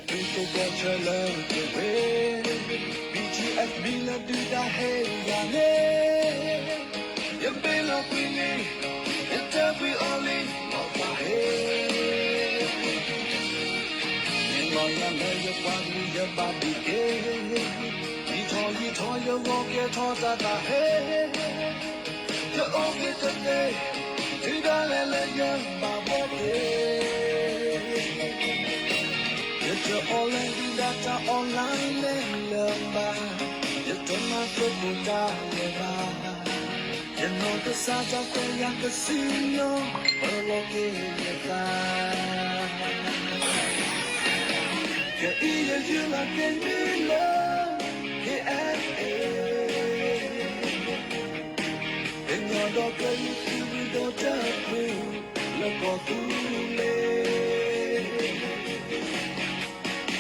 သုးခိၣ်ကီၢ်ဆၢလၢကဝ့ၤ, B G F မံၤလၢဒုၣ်ဒါဟ့ၣ်ယၤန့ၣ်, ယမ့ၢ်လီၤကွံာ်န့ၣ်, ယတၢ်ကွံာ်အီၤလံ, လီၤပှၤဟ့ၣ်, မ့ၢ်လီၤယၤလၢယပှၤကလုာ်ယဘၣ်ဒုးက့ၤ, ယံာ်ထီၣ်ယံာ်ထီၣ်ယဂီၤကဲထီၣ်တၢ်တၢ်ဟ့ၣ် ယအိၣ်က့ၤတသ့, တုၤဒၣ်လဲာ်လၢယဘၣ်ဘီက့ၤ, ယတအီၣ်လၢဒုၣ်ဒါတၢ်အီၣ်လၢလဲၤလၢၤဘၣ်, ယတမၤသကိးတၢ်လၢၤဘၣ်, ယနီၢ်ကစၢ်တၢ်ခွဲးယာ်ကစံၣ်ညီၣ်, ပလီၤက့ၤယသး ယအံၤယယုၢ်လီၤက့ၤမံၤလၢ K N A, ကညီဒီကလုာ်သုးမုၢ်ဒိၣ်တဖု လၢကီၢ်သူလ့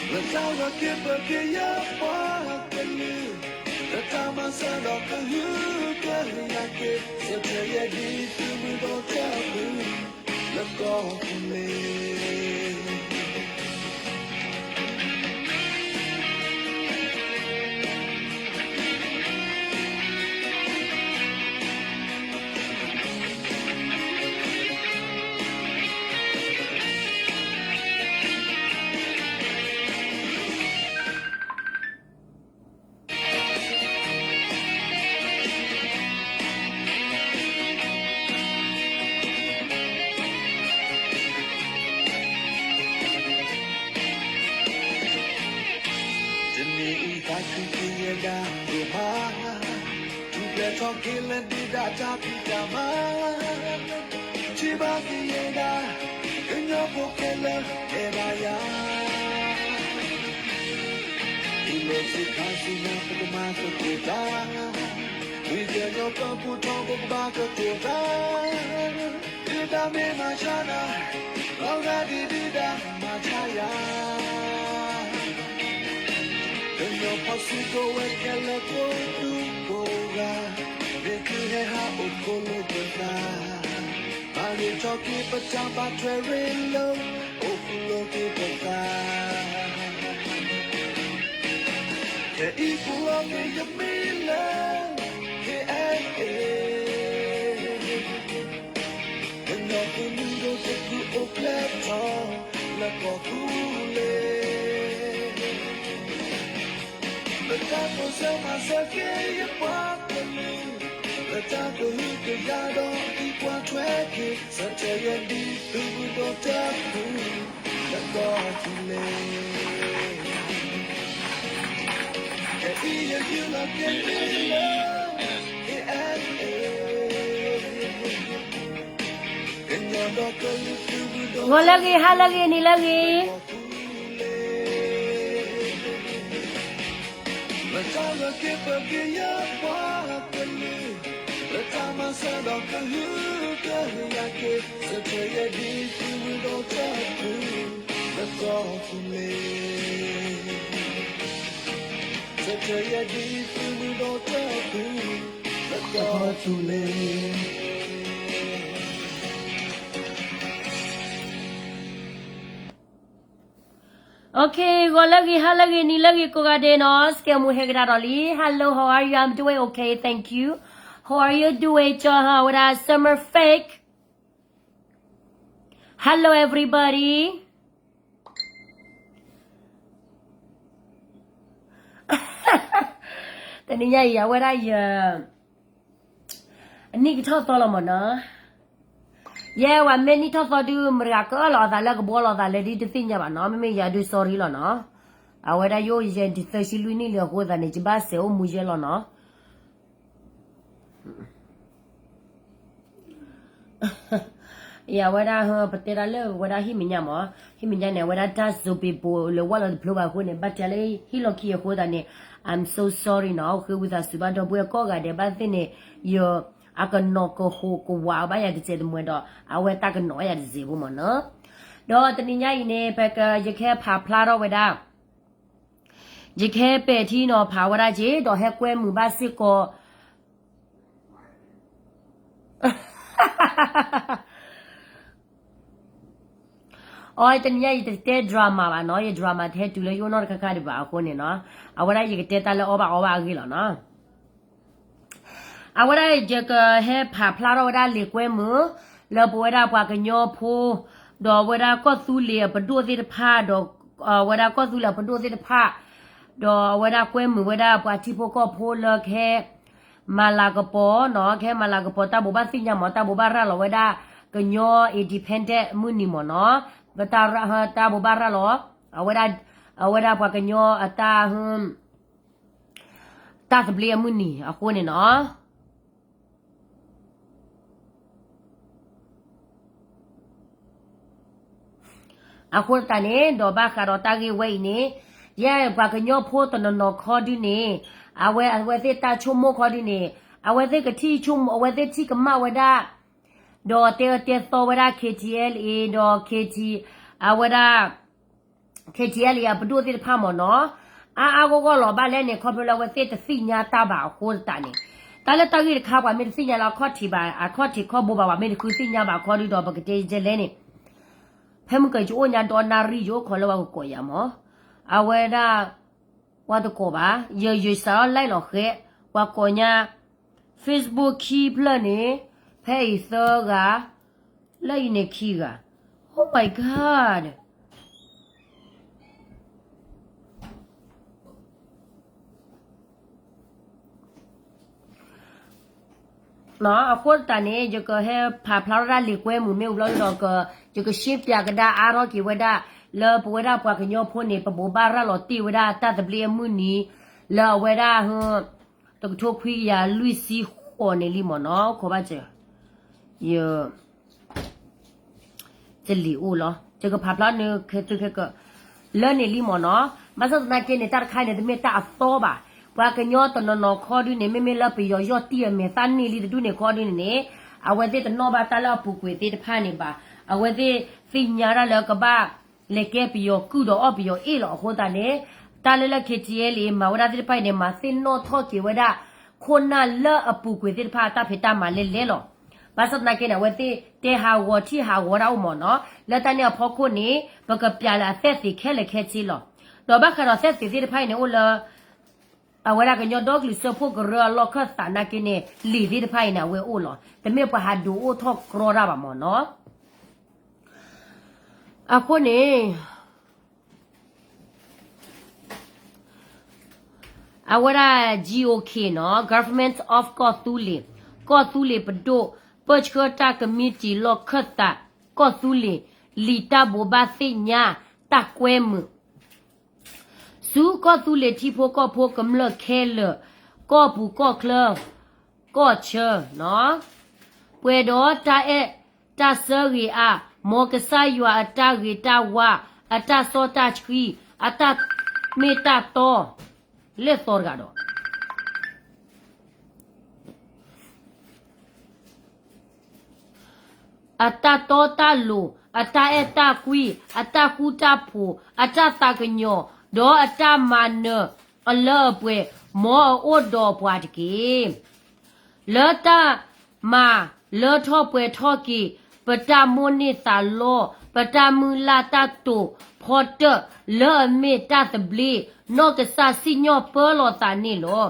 ၤ, လၢတၢ်ဂ့ၤက့ၤပက့ၤယပှၤကလုာ်, လၢတၢ်မၤစၢၤဒီးကဟုကယာ်က့ၤ, ဆၢထၢၣ်ယဲဒ်သုးမုၢ်ဒိၣ်တဖု လၢကီၢ်သူလ့ၤ တနံၤအံၤသးခုက့ၤယဲဒၣ်ဒိၣ်မး, ထူၣ်ဖျဲးထီၣ်က့ၤလၢဒုၣ်ဒါတၢ်ဖံးတၢ်မၤ, ထံၣ်ဘၣ်က့ၤယဲဒၣ် ကညီဖိခဲလၢာ်တဲဘၣ်ယၤ, ဒ်လၢစံးခါစံးနၤပကမၤသကိးတၢ်, ဝံၤကညီပပူၤထီၣ်ပကဘၣ်ကတိၤတၢ်, ဒုၣ်ဒါမ့ၢ်မၤဆါနၤ, လီၤဂာ်ဒ်ဒုၣ်ဒါမၤဆါယၤ, ကညီဖီၣ်စုကဝဲၤခဲလၢာ်ကိးဒူကိးဂၤ, မ့ၢ်သုဟဲဟးအိၣ်ခိးလိာ်ပသး, မၤဂ့ၤထီၣ်က့ၤပတၢ်ဘၣ်ထွဲရ့လိာ်, အိၣ်ဃူလိာ်က့ၤပသး ခဲအံၤပူၤလီၤက့ၤယမံၤလၢ K N A, ကညီသုးမုၢ်ဒိၣ်တဖုအိၣ်ဖျဲၣ်ထီၣ် လၢကီၢ်သူလ့ၤ, လၢတၢ်ကိးဆၢမၤစၢၤက့ၤယပှၤကလုာ်, လၢတၢ်ကဟုကယာ်ဒီးအံးကွၢ်ထွဲက့ၤ, ဆၢထၢၣ်ယဲဒ်သုးမုၢ်ဒိၣ်တဖု လၢကီၢ်သူလ့ၤ, ခဲအံၤယယုၢ်လီၤက့ၤမံၤလၢ K N A, ကညီဒီကလုာ်သုးမုၢ်ဒိၣ် ဂီၤလၢအဂ့ၤ, ဟါလၢအဂ့ၤ, နံၤလၢအဂ့ၤ, လၢတၢ်ဂ့ၤက့ၤပက့ၤ ယပှၤကလုာ်, လၢတၢ်မၤစၢၤဒီးကဟုကယာ်က့ၤ, ဆၢထၢၣ်ယဲဒ်သုးမုၢ်ဒိၣ်တဖု လၢကီၢ်သူလ့ၤ, ဆၢထၢၣ်ယဲဒ်သုးမုၢ်ဒိၣ်တဖု လၢကီၢ်သူလ့ၤ. Okay, ဂီၤလၢအဂ့ၤ, ဟါလၢအဂ့ၤ, နံၤလၢအဂ့ၤ ကိးဂၤဒဲးနီၤ, စကဲမူဟဲကဒါဒီးလံ. Hello, how are you? I'm doing okay, thank you. How are you doing, ကၠီဟါဝဲဒၣ် Summer Fake? Hello everybody. တနံၤညါအံၤ အဝဲဒၣ်ယ အနံၣ်ကထီၣ်သီလီၤမ့ၢ်နီၤ. ယဲဝဲမ့ၢ်နံၣ်ထီၣ်သီဒုး မတၤတဂၤကအၢၣ်လီၤအသးလၢကဘှီလီၤသးလၢဒ်တသ့ၣ်ညါဘၣ်နီၤ. မ့မ့ၢ်ယၤဒုး sorry လီၤနီၤ. အဝဲဒၣ်ယအိၣ်ယဲဒ်သၢဆံလွံၢ်နံၣ်လံအဃိသတးန့ၣ် ယဘၣ်စဲးအိၣ်မူယဲလီၤနီၤ. ယဝဲဒၣ် ပတဲဒၣ်လၢဝဲဒၣ်ဟံၣ်မဲာ်ညါမး, ဟံၣ်မဲာ်ညါန့ၣ် အဝဲဒၣ်တၢ် zombie ဘိးလၢဝဲလီၤတဖျိဘၣ်အဃိန့ၣ် ဘၣ်တဲလၢဟံၣ်လီၢ်ခံအဃိသတးန့ၣ် I'm so sorry နီၤ. ဃ့ဝံသးစူၤဘၣ်ဒီပုၢ်ဝဲၢ်ကိးဂၤဒဲး ဘၣ်သ့ၣ်န့ၣ် ယ အကနီၤကဟူးကဝးဘၣ်ယၤတစဲးတမှဲၤဒီး အဝဲတၢ်ကနီၤယၤတစဲးဖိမ့ၢ်နီၤ. ဒီးတနံၤညါအံၤန့ၣ် ပက ယကဟဲဖးဖျါထီၣ်ဝဲဒၣ် ယကဟဲပဲာ်ထံနီၤဖးဝဲဒၣ်က့ၤ ဒီးဟဲကွဲမုာ်ဘၣ်စ့ၢ်ကီး Okay, အီ တနံၤညါယတတဲ drama ဘၣ်နီၤ, ယ drama တဟဲတုၤလၢယအိၣ်နီတခါခါဒံးဘၣ်အဃိန့ၣ်နီၤ, အဝဲဒၣ်ယကတဲတၢ်လၢအီၣ်ဘၣ်အီဘၣ်အဂ့ၢ်လီၤနီၤ. အဝဲဒၣ်ယကဟဲဖးဖျါထီၣ်ဝဲဒၣ်လံာ်ကွဲမုာ် လၢပဝဲဒၣ်ပှၤကညီဖိ ဒီးအဝဲဒၣ်ကီၢ်သူလ့ၤအပဒိၣ်သ့ၣ်တဖၣ် ဒီးအဝဲဒၣ်ကီၢ်သူလ့ၤအပဒိၣ်သ့ၣ်တဖၣ် ဒီးအဝဲဒၣ်ကွဲမုာ်ဝဲဒၣ်ပှၤထံဖိကီၢ်ဖိလၢကဟဲ မၤလၤကပီၤနီၤ, ကဟဲမၤလၤကပီၤတၢ်ဘိးဘၣ်သ့ၣ်ညါမး တၢ်ဘိးဘၣ်ရၤလီၤဝဲဒၣ်ကညီ independent မုၢ်နံၤမးနီၤ, တၢ်ဘိးဘၣ်ရၤလီၤ အဝဲဒၣ် အဝဲဒၣ်ပှၤကညီအတၢ် တၢ်သဘျ့အမုၢ်နံၤအဃိန့ၣ်နီၤ. အဃိသတးန့ၣ် ဒီးဘၣ်ဃးဒီးတၢ်ဂ့ၢ်ဝဲအံၤန့ၣ် ယဲပှၤကညီဖိတနီၤနီၤခီဒုန့ၣ် အဝဲ အဝဲသ့ၣ်တၢ်ဆိကမိၣ်ခီဒုန့ၣ် အဝဲသ့ၣ်ကထံၣ်ဆိကမိၣ် အဝဲသ့ၣ်ထံၣ်ကမၣ်ဝဲဒၣ် ဒီးတဲအၢတဲသီဝဲဒၣ် K T L A ဒီး K T အဝဲဒၣ် K T L A အပဒိၣ်သ့ၣ်တဖၣ်မ့ၢ်နီၤ, အါအါဂီၢ်ဂီၢ်လီၤဘၣ်လဲၣ်န့ၣ် ခီဖျိလၢအဝဲသ့ၣ်တသ့ၣ်ညါတၢ်ဘၣ်အဃိသတးန့ၣ်, တၢ်လၢတၢ်ဂ့ၢ်တခါပှၤမ့ၢ်တသ့ၣ်ညါလၢအခီၣ်ထံးဘၣ် အခီၣ်ထံးခီၣ်ဘိဘၣ် ပှၤမ့ၢ်တဃုသ့ၣ်ညါဘၣ်ခီဒုဒီး ပကတဲယဲလဲၣ်န့ၣ်, ဖဲမုၢ်ကၢၤယအိၣ်ညါဒီနၣ်ရံၣ် ယအိၣ်ခိးလၢပှၤကကိးယၤမ့ၢ်, အဝဲဒၣ် ပှၤတကိးဘၣ်, ယယစးထီၣ် like လီၤဃဲ, ပှၤကိးညါ Facebook ခံဖျၢၣ်န့ၣ် ဖဲအံၤသၢဂၤ, လၢအံၤန့ၣ်ခံဂၤ, Oh my God. အဃိသတးန့ၣ် ယကဟဲဖးဖျါထီၣ်ဒၣ်လံာ်ကွဲမုာ်မ့ၣ်အူဘျီဒီး ယကရှင်းပြကဒါအါထီၣ်က့ၤဝဲဒၣ် လၢပဝဲဒၣ်ပှၤကညီဖိန့ၣ် ပဘိးဘၣ်ရၤလီၤတ့ၢ်ဝဲဒၣ်တၢ်သဘျ့အမုၢ်နံၤ လၢအဝဲဒၣ် တကထိခွံကယၤလွံၢ်ဆံဃိးန့ၣ်လံမ့ၢ်နီၤ, ခိးဘၣ်စၢၤ ယ တလံာ်အိၣ်လီၤ. ယကဖးဖျါန့ၣ်ခဲသုခဲကၢာ် လၢန့ၣ်လံမ့ၢ်နီၤ, ဘၣ်ဆၣ်သနာ်က့န့ၣ် တၢ်တခါန့ၣ် တမ့ၢ်တၢ်အသီဘၣ်. ပှၤကညီတနီၤနီၤခီဒုန့ၣ် မ့မ့ၢ်လၢပယီၤယီၢ်တံၢ်အမဲာ်သၣ်န့ၢ်လံတဒူၣ်န့ၣ် ခီဒုန့ၣ်န့ၣ် အဝဲသ့ၣ်တနီၣ်ဘၣ်တၢ်လၢအပူၤကွံာ်သ့ၣ်တဖၣ်န့ၣ်ဘၣ်. အဝဲသ့ၣ်သ့ၣ်ညါဒၣ်လၢကဘၣ် လဲၤကဲပယီၤကုၢ်ဒီးအီၣ်ပယီၤအ့ၣ်လီၤ. အဃိသတးန့ၣ် တၢ်လၢလၢ K T L A မၤဝဲဒၣ်သ့ၣ်တဖၣ်အံၤန့ၣ် မၤသ့ၣ်နီၣ်ထီၣ်က့ၤဝဲဒၣ် ခိၣ်နၢ်လၢအပူၤကွံာ်သ့ၣ်တဖၣ်အတၢ်ဖံးတၢ်မၤလဲၣ်လဲၣ်လီၤ. ဘၣ်ဆၣ်သနာ်က့န့ၣ် အဝဲသ့ၣ်တဲဟးဂီၤထံၣ်ဟးဂီၤဒၣ်အိၣ်မ့ၢ်နီၤ, လၢတၢ်န့ၣ်အဖီခိၣ်န့ၣ် ပကပျးလၢအသဲၣ်သ့းခဲလၢာ်ခဲဆ့လီၤ. ဒီးဘၣ်ဃးဒီးသဲၣ်သ့းသ့ၣ်တဖၣ်အံၤန့ၣ် အိၣ်လၢ အဝဲဒၣ်ကညီဒီကလုာ်စၢဖှိၣ်ကရၢအလီၢ်ခၢၣ်သးနာ်က့န့ၣ် လံာ်သ့ၣ်တဖၣ်အံၤန့ၣ် အဝဲအိၣ်လီၤ. တမ့ၢ်ပှၤဟးဒုးအိၣ်ထီၣ်ကြီတၢ်ဘၣ်မ့ၢ်နီၤ. အဃိန့ၣ် အဝဲဒၣ် G O K နီၤ, Government of ကီၢ်သူလ့ၤ, ကီၢ်သူလ့ၤပဒိၣ်, ပၢဆှၢတၢ်ကမံးတံာ်လီၢ်ခၢၣ်သး ကီၢ်သူလ့ၤ, လံာ်တၢ်ဘိးဘၣ်သ့ၣ်ညါ တၢ်ကွဲမုာ် ဆူကီၢ်သူလ့ၤထံဖိကီၢ်ဖိကမျၢၢ်ခဲလၢာ်, ကီၢ်ပူၤကီၢ်ချၢ, ကီၢ်ဆၢနီၤ, ပှဲၤဒီးတၢ်အဲၣ်တၢ်ဆၢဂ့ၤအါ, မ်ကစၢ်ယွၤအတၢ်ဂ့ၤတၢ်ဝါ, အတၢ်စီတၢ်ဆှံ, အတၢ်မ့ၢ်တၢ်တီ, လဲၣ်သီတဂၤဒီး အတၢ်တီတၢ်လိၤ, အတၢ်အဲၣ်တၢ်ကွံ, အတၢ်ဃူတၢ်ဖိး, အတၢ်သးကညီၤ, ဒီးအတၢ်မၤနၢၤအလၢအပှဲၤ, မ်အအိၣ်ဒီးပှၤတက့ၢ်. လၢတၢ်မၤလၢထီၣ်ပှဲၤထီၣ်က့ၤ ပတၢ်မိၣ်န့ၢ်သးလီ, ပတၢ်မုၢ်လၢ်တၢ်တိာ်ဖီတၢၣ် လၢအမ့ၢ်တၢ်သဘျ့, နီၢ်ကစၢ်စံၣ်ညီၣ်ပၢလီၤသးန့ၣ်လီၤ.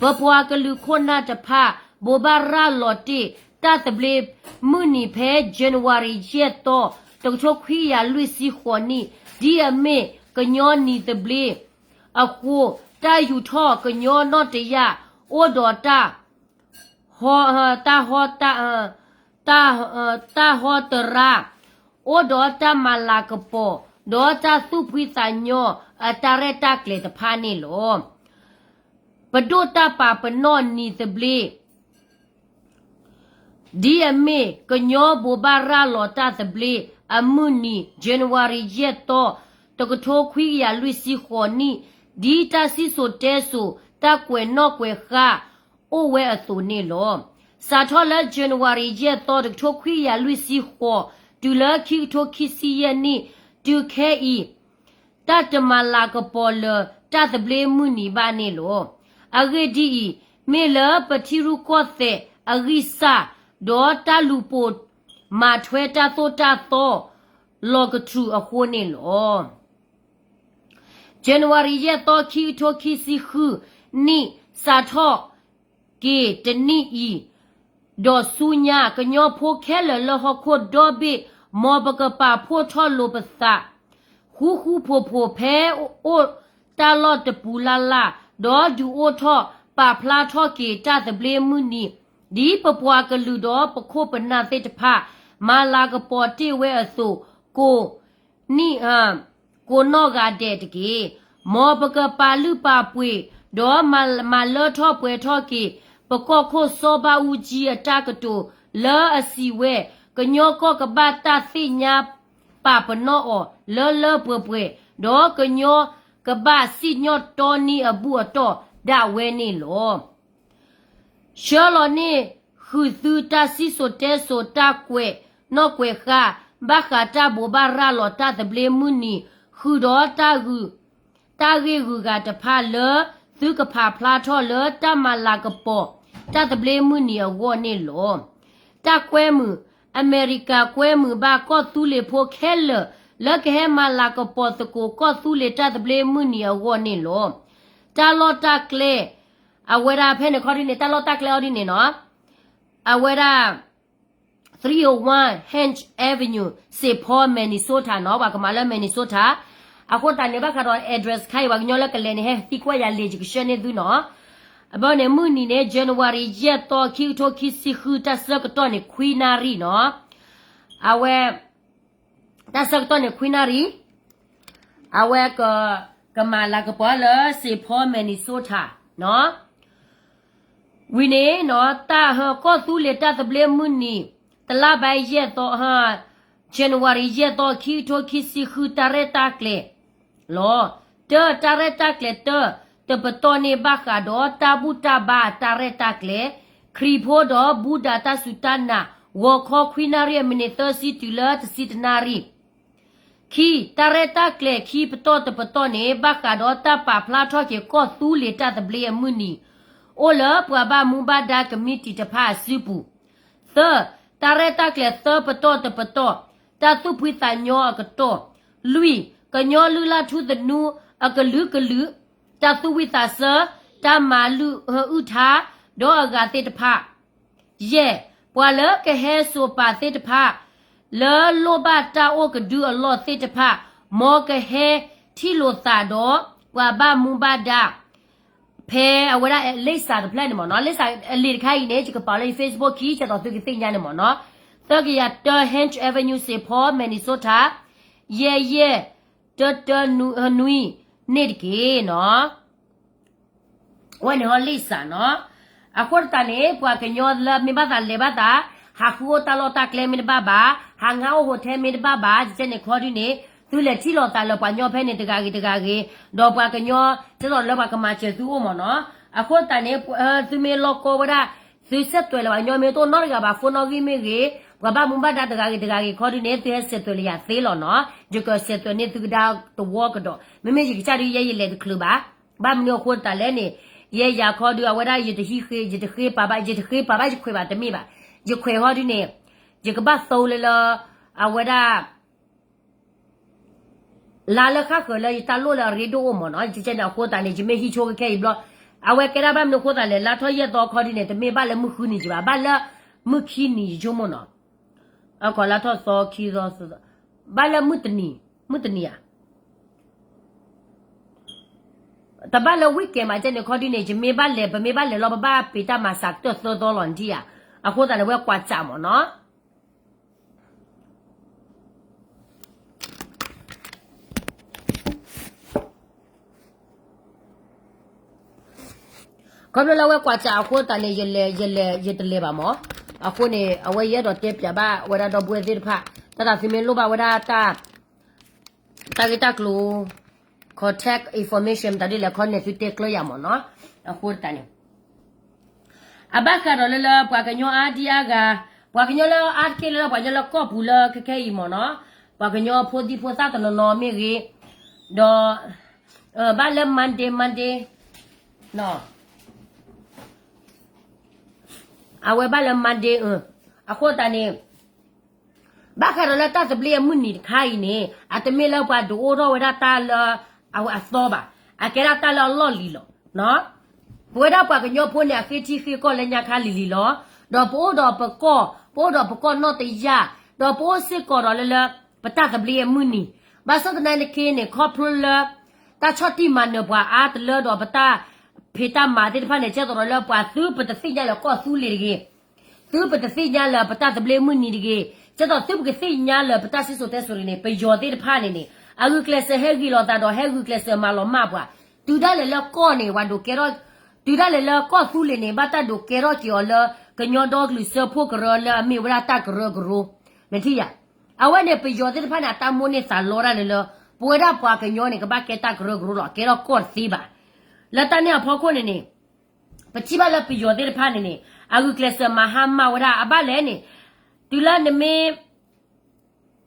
ပပှၤကလုာ်ခိၣ်နၢ်တဖၣ် ဘိးဘၣ်ရၤလီၤတ့ၢ် တၢ်သဘျ့မုၢ်နံၤဖဲ January ယဲၢ်သီ, တကထိခွံကယၤလွံၢ်ဆံဃိးနံၣ်, ဒ်အမ့ၢ်ကညီနံၤသဘျ့အဃိ, တၢ်ယူာ်ထီၣ်ကညီနီၣ်တယၢ် အိၣ်ဒီးတၢ် ဟီ, တၢ်ဟီ, တၢ်, တၢ်ဟီတရါ, အိၣ်ဒီးတၢ်မၤလၤကပီၤ, ဒီးတၢ်သူၣ်ဖှံသးညီအတၢ်ရဲၣ်တၢ်ကျဲၤတဖၣ်န့ၣ်လီၤ. ပဒိၣ်တၢ်ပာ်ပနီၣ်နံၤသဘျ့ ဒ်အမ့ၢ်ကညီဘိးဘၣ်ရၤလီၤတၢ်သဘျ့အမုၢ်နံၤ January ယဲၢ်သီ, တကထိခွံကယၤလွံၢ်ဆံဃိးနံၣ်, ဒ်တၢ်စံၣ်စိၤတဲစိၤ တၢ်ကွဲးနီၣ်ကွဲးဃါ အိၣ်ဝဲအသိးန့ၣ်လီၤ. စးထီၣ်လၢ January ယဲၢ်သီ တကထိခွံကယၤလွံၢ်ဆံဃိး, တုၤလၢခံကထိခံဆံယဲၢ်နံၣ်, တုၤခဲအံၤ တၢ်တမၤလၤကပီၤလၢတၢ်သဘျ့မုၢ်နံၤဘၣ်န့ၣ်လီၤ. အဂ့ၢ်ဒ်အံၤ, မ့ၢ်လၢပထံရူၢ်ကီၢ်သဲးအဂံၢ်စၢ်, ဒီးတၢ်လူၤပိာ်မၤထွဲတၢ်သိၣ်တၢ်သီ လီၤကထြူးအဃိန့ၣ်လီၤ. January ယဲၢ်သီ ခံကထိခံဆံဃုနံၣ် စးထီၣ်က့ၤတနံၣ်အံၤ ဒီးဆူညါ ကညီဖိခဲလၢာ်လၢဟီၣ်ခိၣ်ဒီဘ့ၣ် မ်ပကပာ်ဖှိၣ်ထီၣ်လိာ်ပသး ဃူဃူဖိးဖိး ဖဲအိၣ်တၢ်လီၢ်တပူၤလၢ်လၢ် ဒီးဒုးအိၣ်ထီၣ်ပာ်ဖျါထီၣ်က့ၤတၢ်သဘျ့မုၢ်နံၤ ဒ်ပပှၤကလုာ်ဒီးပခိၣ်ပနၢ်သ့ၣ်တဖၣ် မၤလၤကပီၤတ့ၢ်ဝဲအသိး ကိးနံၣ် ကိးနီၢ်ဂၤဒဲးတက့ၢ်. မ်ပကပာ်လုၢ်ပာ်ပှ့ၤ ဒီးမၤလၢထီၣ်ပှဲၤထီၣ်က့ၤ ပကီၢ်ခိၣ်စီၤဘးအူကၠံအတၢ်ကတိၤ လၢအစံးဝဲ ကညီကီၢ်ကဘၣ်တၢ်သ့ၣ်ညါပာ်ပနီၣ်အီၤ လၢလၢပှဲၤပှဲၤ ဒီးကညီကဘၣ်စံၣ်ညီၣ်တီနံၤအဘူၣ်အတီၢ်ဒၣ်ဝဲန့ၣ်လီၤ. ဆှၢလီၤန့ၢ်ဃုာ်သုတၢ်စံၣ်စိၤတဲစိၤ တၢ်ကွဲးနီၣ်ကွဲးဃါ ဘၣ်ဃးတၢ်ဘိးဘၣ်ရၤလီၤတၢ်သဘျ့မုၢ်နံၤ ဃုာ်ဒီးတၢ်ဂ့ၢ်ဂုၤဂၤတဖၣ်လၢ သုကဖးဖျါထီၣ်လၢတၢ်မၤလၤကပီၤ တၢ်သဘျ့မုၢ်နံၤအဂီၢ်န့ၣ်လီၤ. တၢ်ကွဲမုာ်, အမဲရကၤကွဲမုာ်ဘၣ်ကီၢ်သူလ့ၤဖိခဲလၢာ် လၢကဟဲမၤလၤကပီၤသကိးကီၢ်သူလ့ၤတၢ်သဘျ့မုၢ်နံၤအဂီၢ်န့ၣ်လီၤ. တၢ်လီၢ်တၢ်ကျဲ အဝဲဒၣ်ဖဲန့ၣ်ခီဒ်န့ၣ် တၢ်လီၢ်တၢ်ကျဲအီၤဒ်န့ၣ်နီၤ အဝဲဒၣ် three oh one Hange Avenue, Saint Paul, Minnesota နီၤ, ပှၤကမၤလၢ Minnesota. အဃိသတးန့ၣ် ဘၣ်ဃးဒီး address ခါအံၤ ပှၤကညီလၢကလဲၤန့ၣ် ဟဲသံကွၢ်ယၤလံာ် ယကဆှၢန့ၢ်သုနီၤ. အဘၣ်န့ၣ် မုၢ်နံၤန့ၣ် January ယဲၢ်သီ ခံကထိခံဆံဃု တၢ်ဆၢကတီၢ်န့ၣ် ခွံနၣ်ရံၣ်နီၤ. အဝဲ တၢ်ဆၢကတီၢ်န့ၣ် ခွံနၣ်ရံၣ် အဝဲ ကမၤလၤကပီၤလၢ Saint Paul, Minnesota နီၤ. ဝံၤန့ၣ်နီၤ တၢ်ဟၢကီၢ်သူလ့ၤတၢ်သဘျ့မုၢ်နံၤ တလါဘၣ်ယဲၢ်သီ January ယဲၢ်သီ ခံကထိခံဆံဃု တၢ်ရဲၣ်တၢ်ကျဲၤလီၤ. တၢ် တၢ်ရဲၣ်တၢ်ကျဲၤတၢ် တပတီၢ်န့ၣ် ဘၣ်ဃးဒီးတၢ်ဘူၣ်တၢ်ဘါတၢ်ရဲၣ်တၢ်ကျဲၤ ခရံာ်ဖိဒီးဘူဒၤတၢ်စူၢ်တၢ်နာ် ဂီၤခီခွံနၣ်ရံၣ် အမံးနံးသၢဆံတုၤလၢတဆံတၢနၣ်ရံၣ် ခံ, တၢ်ရဲၣ်တၢ်ကျဲၤခံပတီၢ်တပတီၢ်န့ၣ် ဘၣ်ဃးဒီးတၢ်ပာ်ဖျါထီၣ်က့ၤကီၢ်သူလ့ၤတၢ်သဘျ့အမုၢ်နံၤ အိၣ်လၢပှၤဘၣ်မူဘၣ်ဒါကမံးတံာ်တဖၣ်အစုပူၤ. သၢ, တၢ်ရဲၣ်တၢ်ကျဲၤသၢပတီၢ်တပတီၢ် တၢ်သူၣ်ဖှံသးညီအကတီၢ်. လွံၢ်, ကညီလုၢ်လၢ်ထူသနူအကလုာ်ကလုာ် တၢ်သူၣ်ဝံၣ်သးဆၢ, တၢ်မၤလုၢ်အုၣ်ထါ, ဒီးအဂၤသ့ၣ်တဖၣ် ယဲၢ်, ပှၤလၢကဟဲစိာ်ပာ်သ့ၣ်တဖၣ် လၢလိၣ်ဘၣ်တၢ်အိၣ်ကဒုအလီၢ်သ့ၣ်တဖၣ် မ်ကဟဲထံၣ်လိာ်သးဒီး ပှၤဘၣ်မူဘၣ်ဒါ ဖဲအဝဲဒၣ် လိပ်စာ တဖျၢၣ်န့ၣ်မ့ၢ်နီၤ, လိပ်စာ အလံာ်တခါအံၤန့ၣ် ယကပာ်လၢယ Facebook ခံ ကဲသိးသုကသ့ၣ်ညါန့ၣ်မ့ၢ်နီၤ, သၢကယၤတၢ Hange Avenue, Saint Paul, Minnesota, ယဲၢ်ယဲၢ်တၢတၢနွံန့ၣ်တက့ၢ်နီၤ. အဝဲန့ၣ်ဟီ လိပ်စာ နီၤ. အဃိသတးန့ၣ် ပှၤကညီလၢမ့ၢ်ဘၣ်သးလဲၤဘၣ်သး, ဟးဃုအိၣ်တၢ်လီၢ်တၢ်ကျဲမ့ၢ်တဘၣ်ဘၣ်, ဟးငါအိၣ် hotel မ့ၢ်တဘၣ်ဘၣ်, ကဲန့ၣ်ခီဒုန့ၣ် သုလဲၤထံၣ်လိာ်သးလၢပှၤကညီဖဲန့ၣ်တဂၤဂ့ၤတဂၤဂ့ၤ, ဒီးပှၤကညီ ကဲသိးလၢပှၤကမၤစၢၤသုအိၣ်မ့ၢ်နီၤ. အဃိသတးန့ၣ် သုမ့ၢ်လီၢ်ကီဝဲဒၣ် သုဆဲးသွဲးလၢပှၤကညီမ့ၢ်တအိၣ်နီတဂၤဘၣ်, phone နီၣ်ဂံၢ်မ့ၢ်ဂ့ၤ, ပှၤဘၣ်မူဘၣ်ဒါတဂၤဂ့ၤတဂၤဂ့ၤခီဒုန့ၣ် သုဟဲဆဲးသွဲးလၢယၤသ့လီၤနီၤ. ယကဆဲးသွဲးန့ၢ်သုကဒါတဝီကဒီး, မ့မ့ၢ်ယကစၢ်ဒုးယဲယလဲၤတချုးဘၣ်. ဘၣ်မနုၤအဃိသတးလဲၣ်န့ၣ်, ယဲယၤခီဒု အဝဲဒၣ်ယတဟံးဃ့, ယတဃ့ပာ်ဘၣ်, ယတဃ့ပာ်ဘၣ်ယခွဲးဘၣ်တမ့ၢ်ဘၣ်. ယခွဲးဟီဒုန့ၣ် ယကဘၣ်သိလၢလၢ အဝဲဒၣ် လါလၢဃၣ်ဃၢၤလၢယတၢ်လိၣ်လၢအရ့ဒိၣ်အိၣ်မ့ၢ်နီၤ, ယကဲန့ၣ်အဃိသတးန့ၣ် ယမ့ၢ်ဟံးဆိခဲခဲအံၤဘျီ, အဝဲကဲဒၣ်ဘၣ်မနုၤအဃိသတးလဲၣ်, လါထီၣ်ယဲၢ်သီခီဒုန့ၣ် တမ့ၢ်ဘၣ်လၢမုၢ်ဃုနံၤကဘၣ်, ဘၣ်လၢမုၢ်ခံနံၤယဆိကမိၣ်နီၤ, အခီလါထီၣ်သီခံသီ, ဘၣ်လၢမုၢ်တနံၤ, မုၢ်တနံၤဧါ, တဘၣ်လၢ weekend မး ကဲန့ၣ်ခီဒုန့ၣ် ယမ့ၢ်ဘၣ်လဲၤ ပမ့ၢ်ဘၣ်လဲၤလီၤ ပဘၣ်ပ့ၤတၢ်မၤစးကတၢၢ်သၢသီလီၤနထံၣ်ဧါ, အဃိသတးန့ၣ် ဝဲကွၢ်စးမ့ၢ်နီၤ. ခီဖျိလၢအဝဲကွၢ်စးအဃိသတးန့ၣ် ယလဲၤ ယလဲၤ ယတလဲၤဘၣ်မ့ၢ်, အဃိန့ၣ် အဝဲယအဲၣ်ဒိးတဲပၠးဘၣ်ဝဲဒၣ်ဒီပုၢ်ဝဲၢ်သ့ၣ်တဖၣ်, တၢ်သးသုမ့ၢ်လိၣ်ဘၣ်ဝဲဒၣ်တၢ် တၢ်ဂ့ၢ်တၢ်ကျိၤ contact information မတၤဒ်လဲၣ်ခီန့ၣ် သုတဲကျၢၤယၤမ့ၢ်နီၤ, အဃိသတးန့ၣ် အဘၣ်ဃးဒီးလၢလၢ ပှၤကညီအါဒံအါဂၤ, ပှၤကညီလၢအါတက့ၢ်လၢ ပှၤကညီလၢကီၢ်ပူၤလၢခဲခဲအံၤမ့ၢ်နီၤ, ပှၤကညီဖိဒံဖိသၣ်တနီၤနီၤမ့ၢ်ဂ့ၤ, ဒီး ဘၣ်လၢ Monday Monday အဝဲဘၣ်လၢ Monday အဃိသတးန့ၣ် ဘၣ်ဃးဒီးလၢတၢ်သဘျ့အမုၢ်နံၤတခါအံၤန့ၣ် အတမ့ၢ်လၢပှၤဒုးအိၣ်ထီၣ်ဝဲဒၣ်တၢ်လၢအသီဘၣ်, အကဲဒၣ်တၢ်လၢအလီၢ်လံၤလီၤ. ပဝဲဒၣ်ပှၤကညီဖိန့ၣ် အဃ့ထံဃ့ကီၢ်လၢညါခါလံၤလံၤလီၤ. ဒီးပအိၣ်ဒီးပကီၢ်, ပအိၣ်ဒီးပကီၢ်နီၢ်တယၢ်, ဒီးပအိၣ်စ့ၢ်ကီးဒီးလၢလၢ ပတၢ်သဘျ့အမုၢ်နံၤ, ဘၣ်ဆၣ်သနာ်က့န့ၣ် ခီဖျိလၢ တၢ်ဆီၣ်တံၢ်မၤနၢၤပှၤအါတလၢဒီးပတၢ်ဖံးတၢ်မၤသ့ၣ်တဖၣ်န့ၣ် ကဲသိးဒီးလၢပှၤသုပတသ့ၣ်ညါလၢကီၢ်သူလ့ၤတဂ့ၤ, သုပတသ့ၣ်ညါလၢပတၢ်သဘျ့မုၢ်နံၤတဂ့ၤ, ကဲသိးသုပကသ့ၣ်ညါလၢပတၢ်စံၣ်စိၤတဲစိၤန့ၣ် ပယီၤသ့ၣ်တဖၣ်န့ၣ်န့ၣ် အဂုာ်ကျဲးစၢးဟဲဂ့ၤလိာ်သးဒီးဟဲဂုာ်ကျဲးစၢးမၤလီၤမၢ်ပှၤ, တုၤဒၣ်လဲာ်လၢကီၢ်န့ၣ် ပှၤဒိးကဲထီၣ်, တုၤဒၣ်လဲာ်လၢကီၢ်သူလ့ၤန့ၣ် ဘၣ်တၢ်ဒိးကဲထီၣ်က့ၤအီၤလၢ ကညီဒီကလုာ်စၢဖှိၣ်ကရၢလၢအမ့ၢ်ဝဲဒၣ်တၢ်ကရၢကရိ, နထံၣ်ယၤ, အဝဲန့ၣ်ပယီၤသ့ၣ်တဖၣ်န့ၣ် အတၢ်မိၣ်န့ၢ်သးလီတၢ်လၢလၢ ပဝဲဒၣ်ပှၤကညီန့ၣ် ကဘၣ်ကဲတၢ်ကရၢကရိလီၤ, ကဲထီၣ်ကီၢ်တသ့ဘၣ်. လၢတၢ်န့ၣ်အဖီခိၣ်န့ၣ်န့ၣ် ပထံၣ်ဘၣ်လၢပယီၤသ့ၣ်တဖၣ်န့ၣ်န့ၣ် အဂုာ်ကျဲးစၢးမၤဟါမၢ်ဝဲဒၣ်အဘၣ်လဲၣ်န့ၣ်, တုၤလၢနမ့ၢ်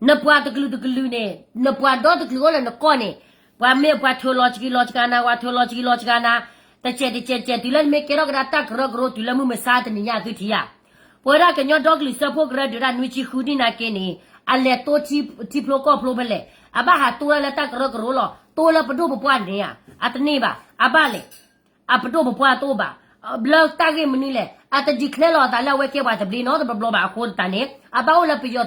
နပှၤတကလုာ်တကလုာ်န့ၣ် နပှၤဒီတကလုာ်အိၣ်လၢနကီၢ်န့ၣ် ပှၤမ့ၢ်ပှၤထၢလီၤစကံလီၤစကနၤ ပှၤထၢလီၤစကံလီၤစကနၤ တစဲးတစဲးတစဲး တုၤလၢနမ့ၢ်ကဲထီၣ်ကဒါတၢ်ကရၢကရိ တုၤလၢမုၢ်မဆါတနံၤညါသုထံၣ်ဧါ. ပဝဲဒၣ်ကညီဒီကလုာ်စၢဖှိၣ်ကရၢဒုးဒၣ်နွံဆံဃုနံၣ်နာ်က့န့ၣ် အလဲၤတိထံဖျိကီၢ်ဖျိဖဲလဲၣ်, အဘၣ်ဟးတိဒၣ်လၢတၢ်ကရၢကရိလီၤ, တိလၢပဒိၣ်ပပှၢ်န့ၣ်ဧါ, အတန့ၢ်ဘၣ်, အဘၣ်လဲၣ် အပဒိၣ်ပပှၢ်တအိၣ်ဘၣ်, လၢတၢ်ဂ့ၢ်မနုၤလဲၣ်, အတ declare လီၤအသးလၢအဝဲကဲပှၤသဘျ့နီတဘျီဘျီဘၣ်အဃိသတးန့ၣ် အဘၣ်အိၣ်လၢပယီၤ,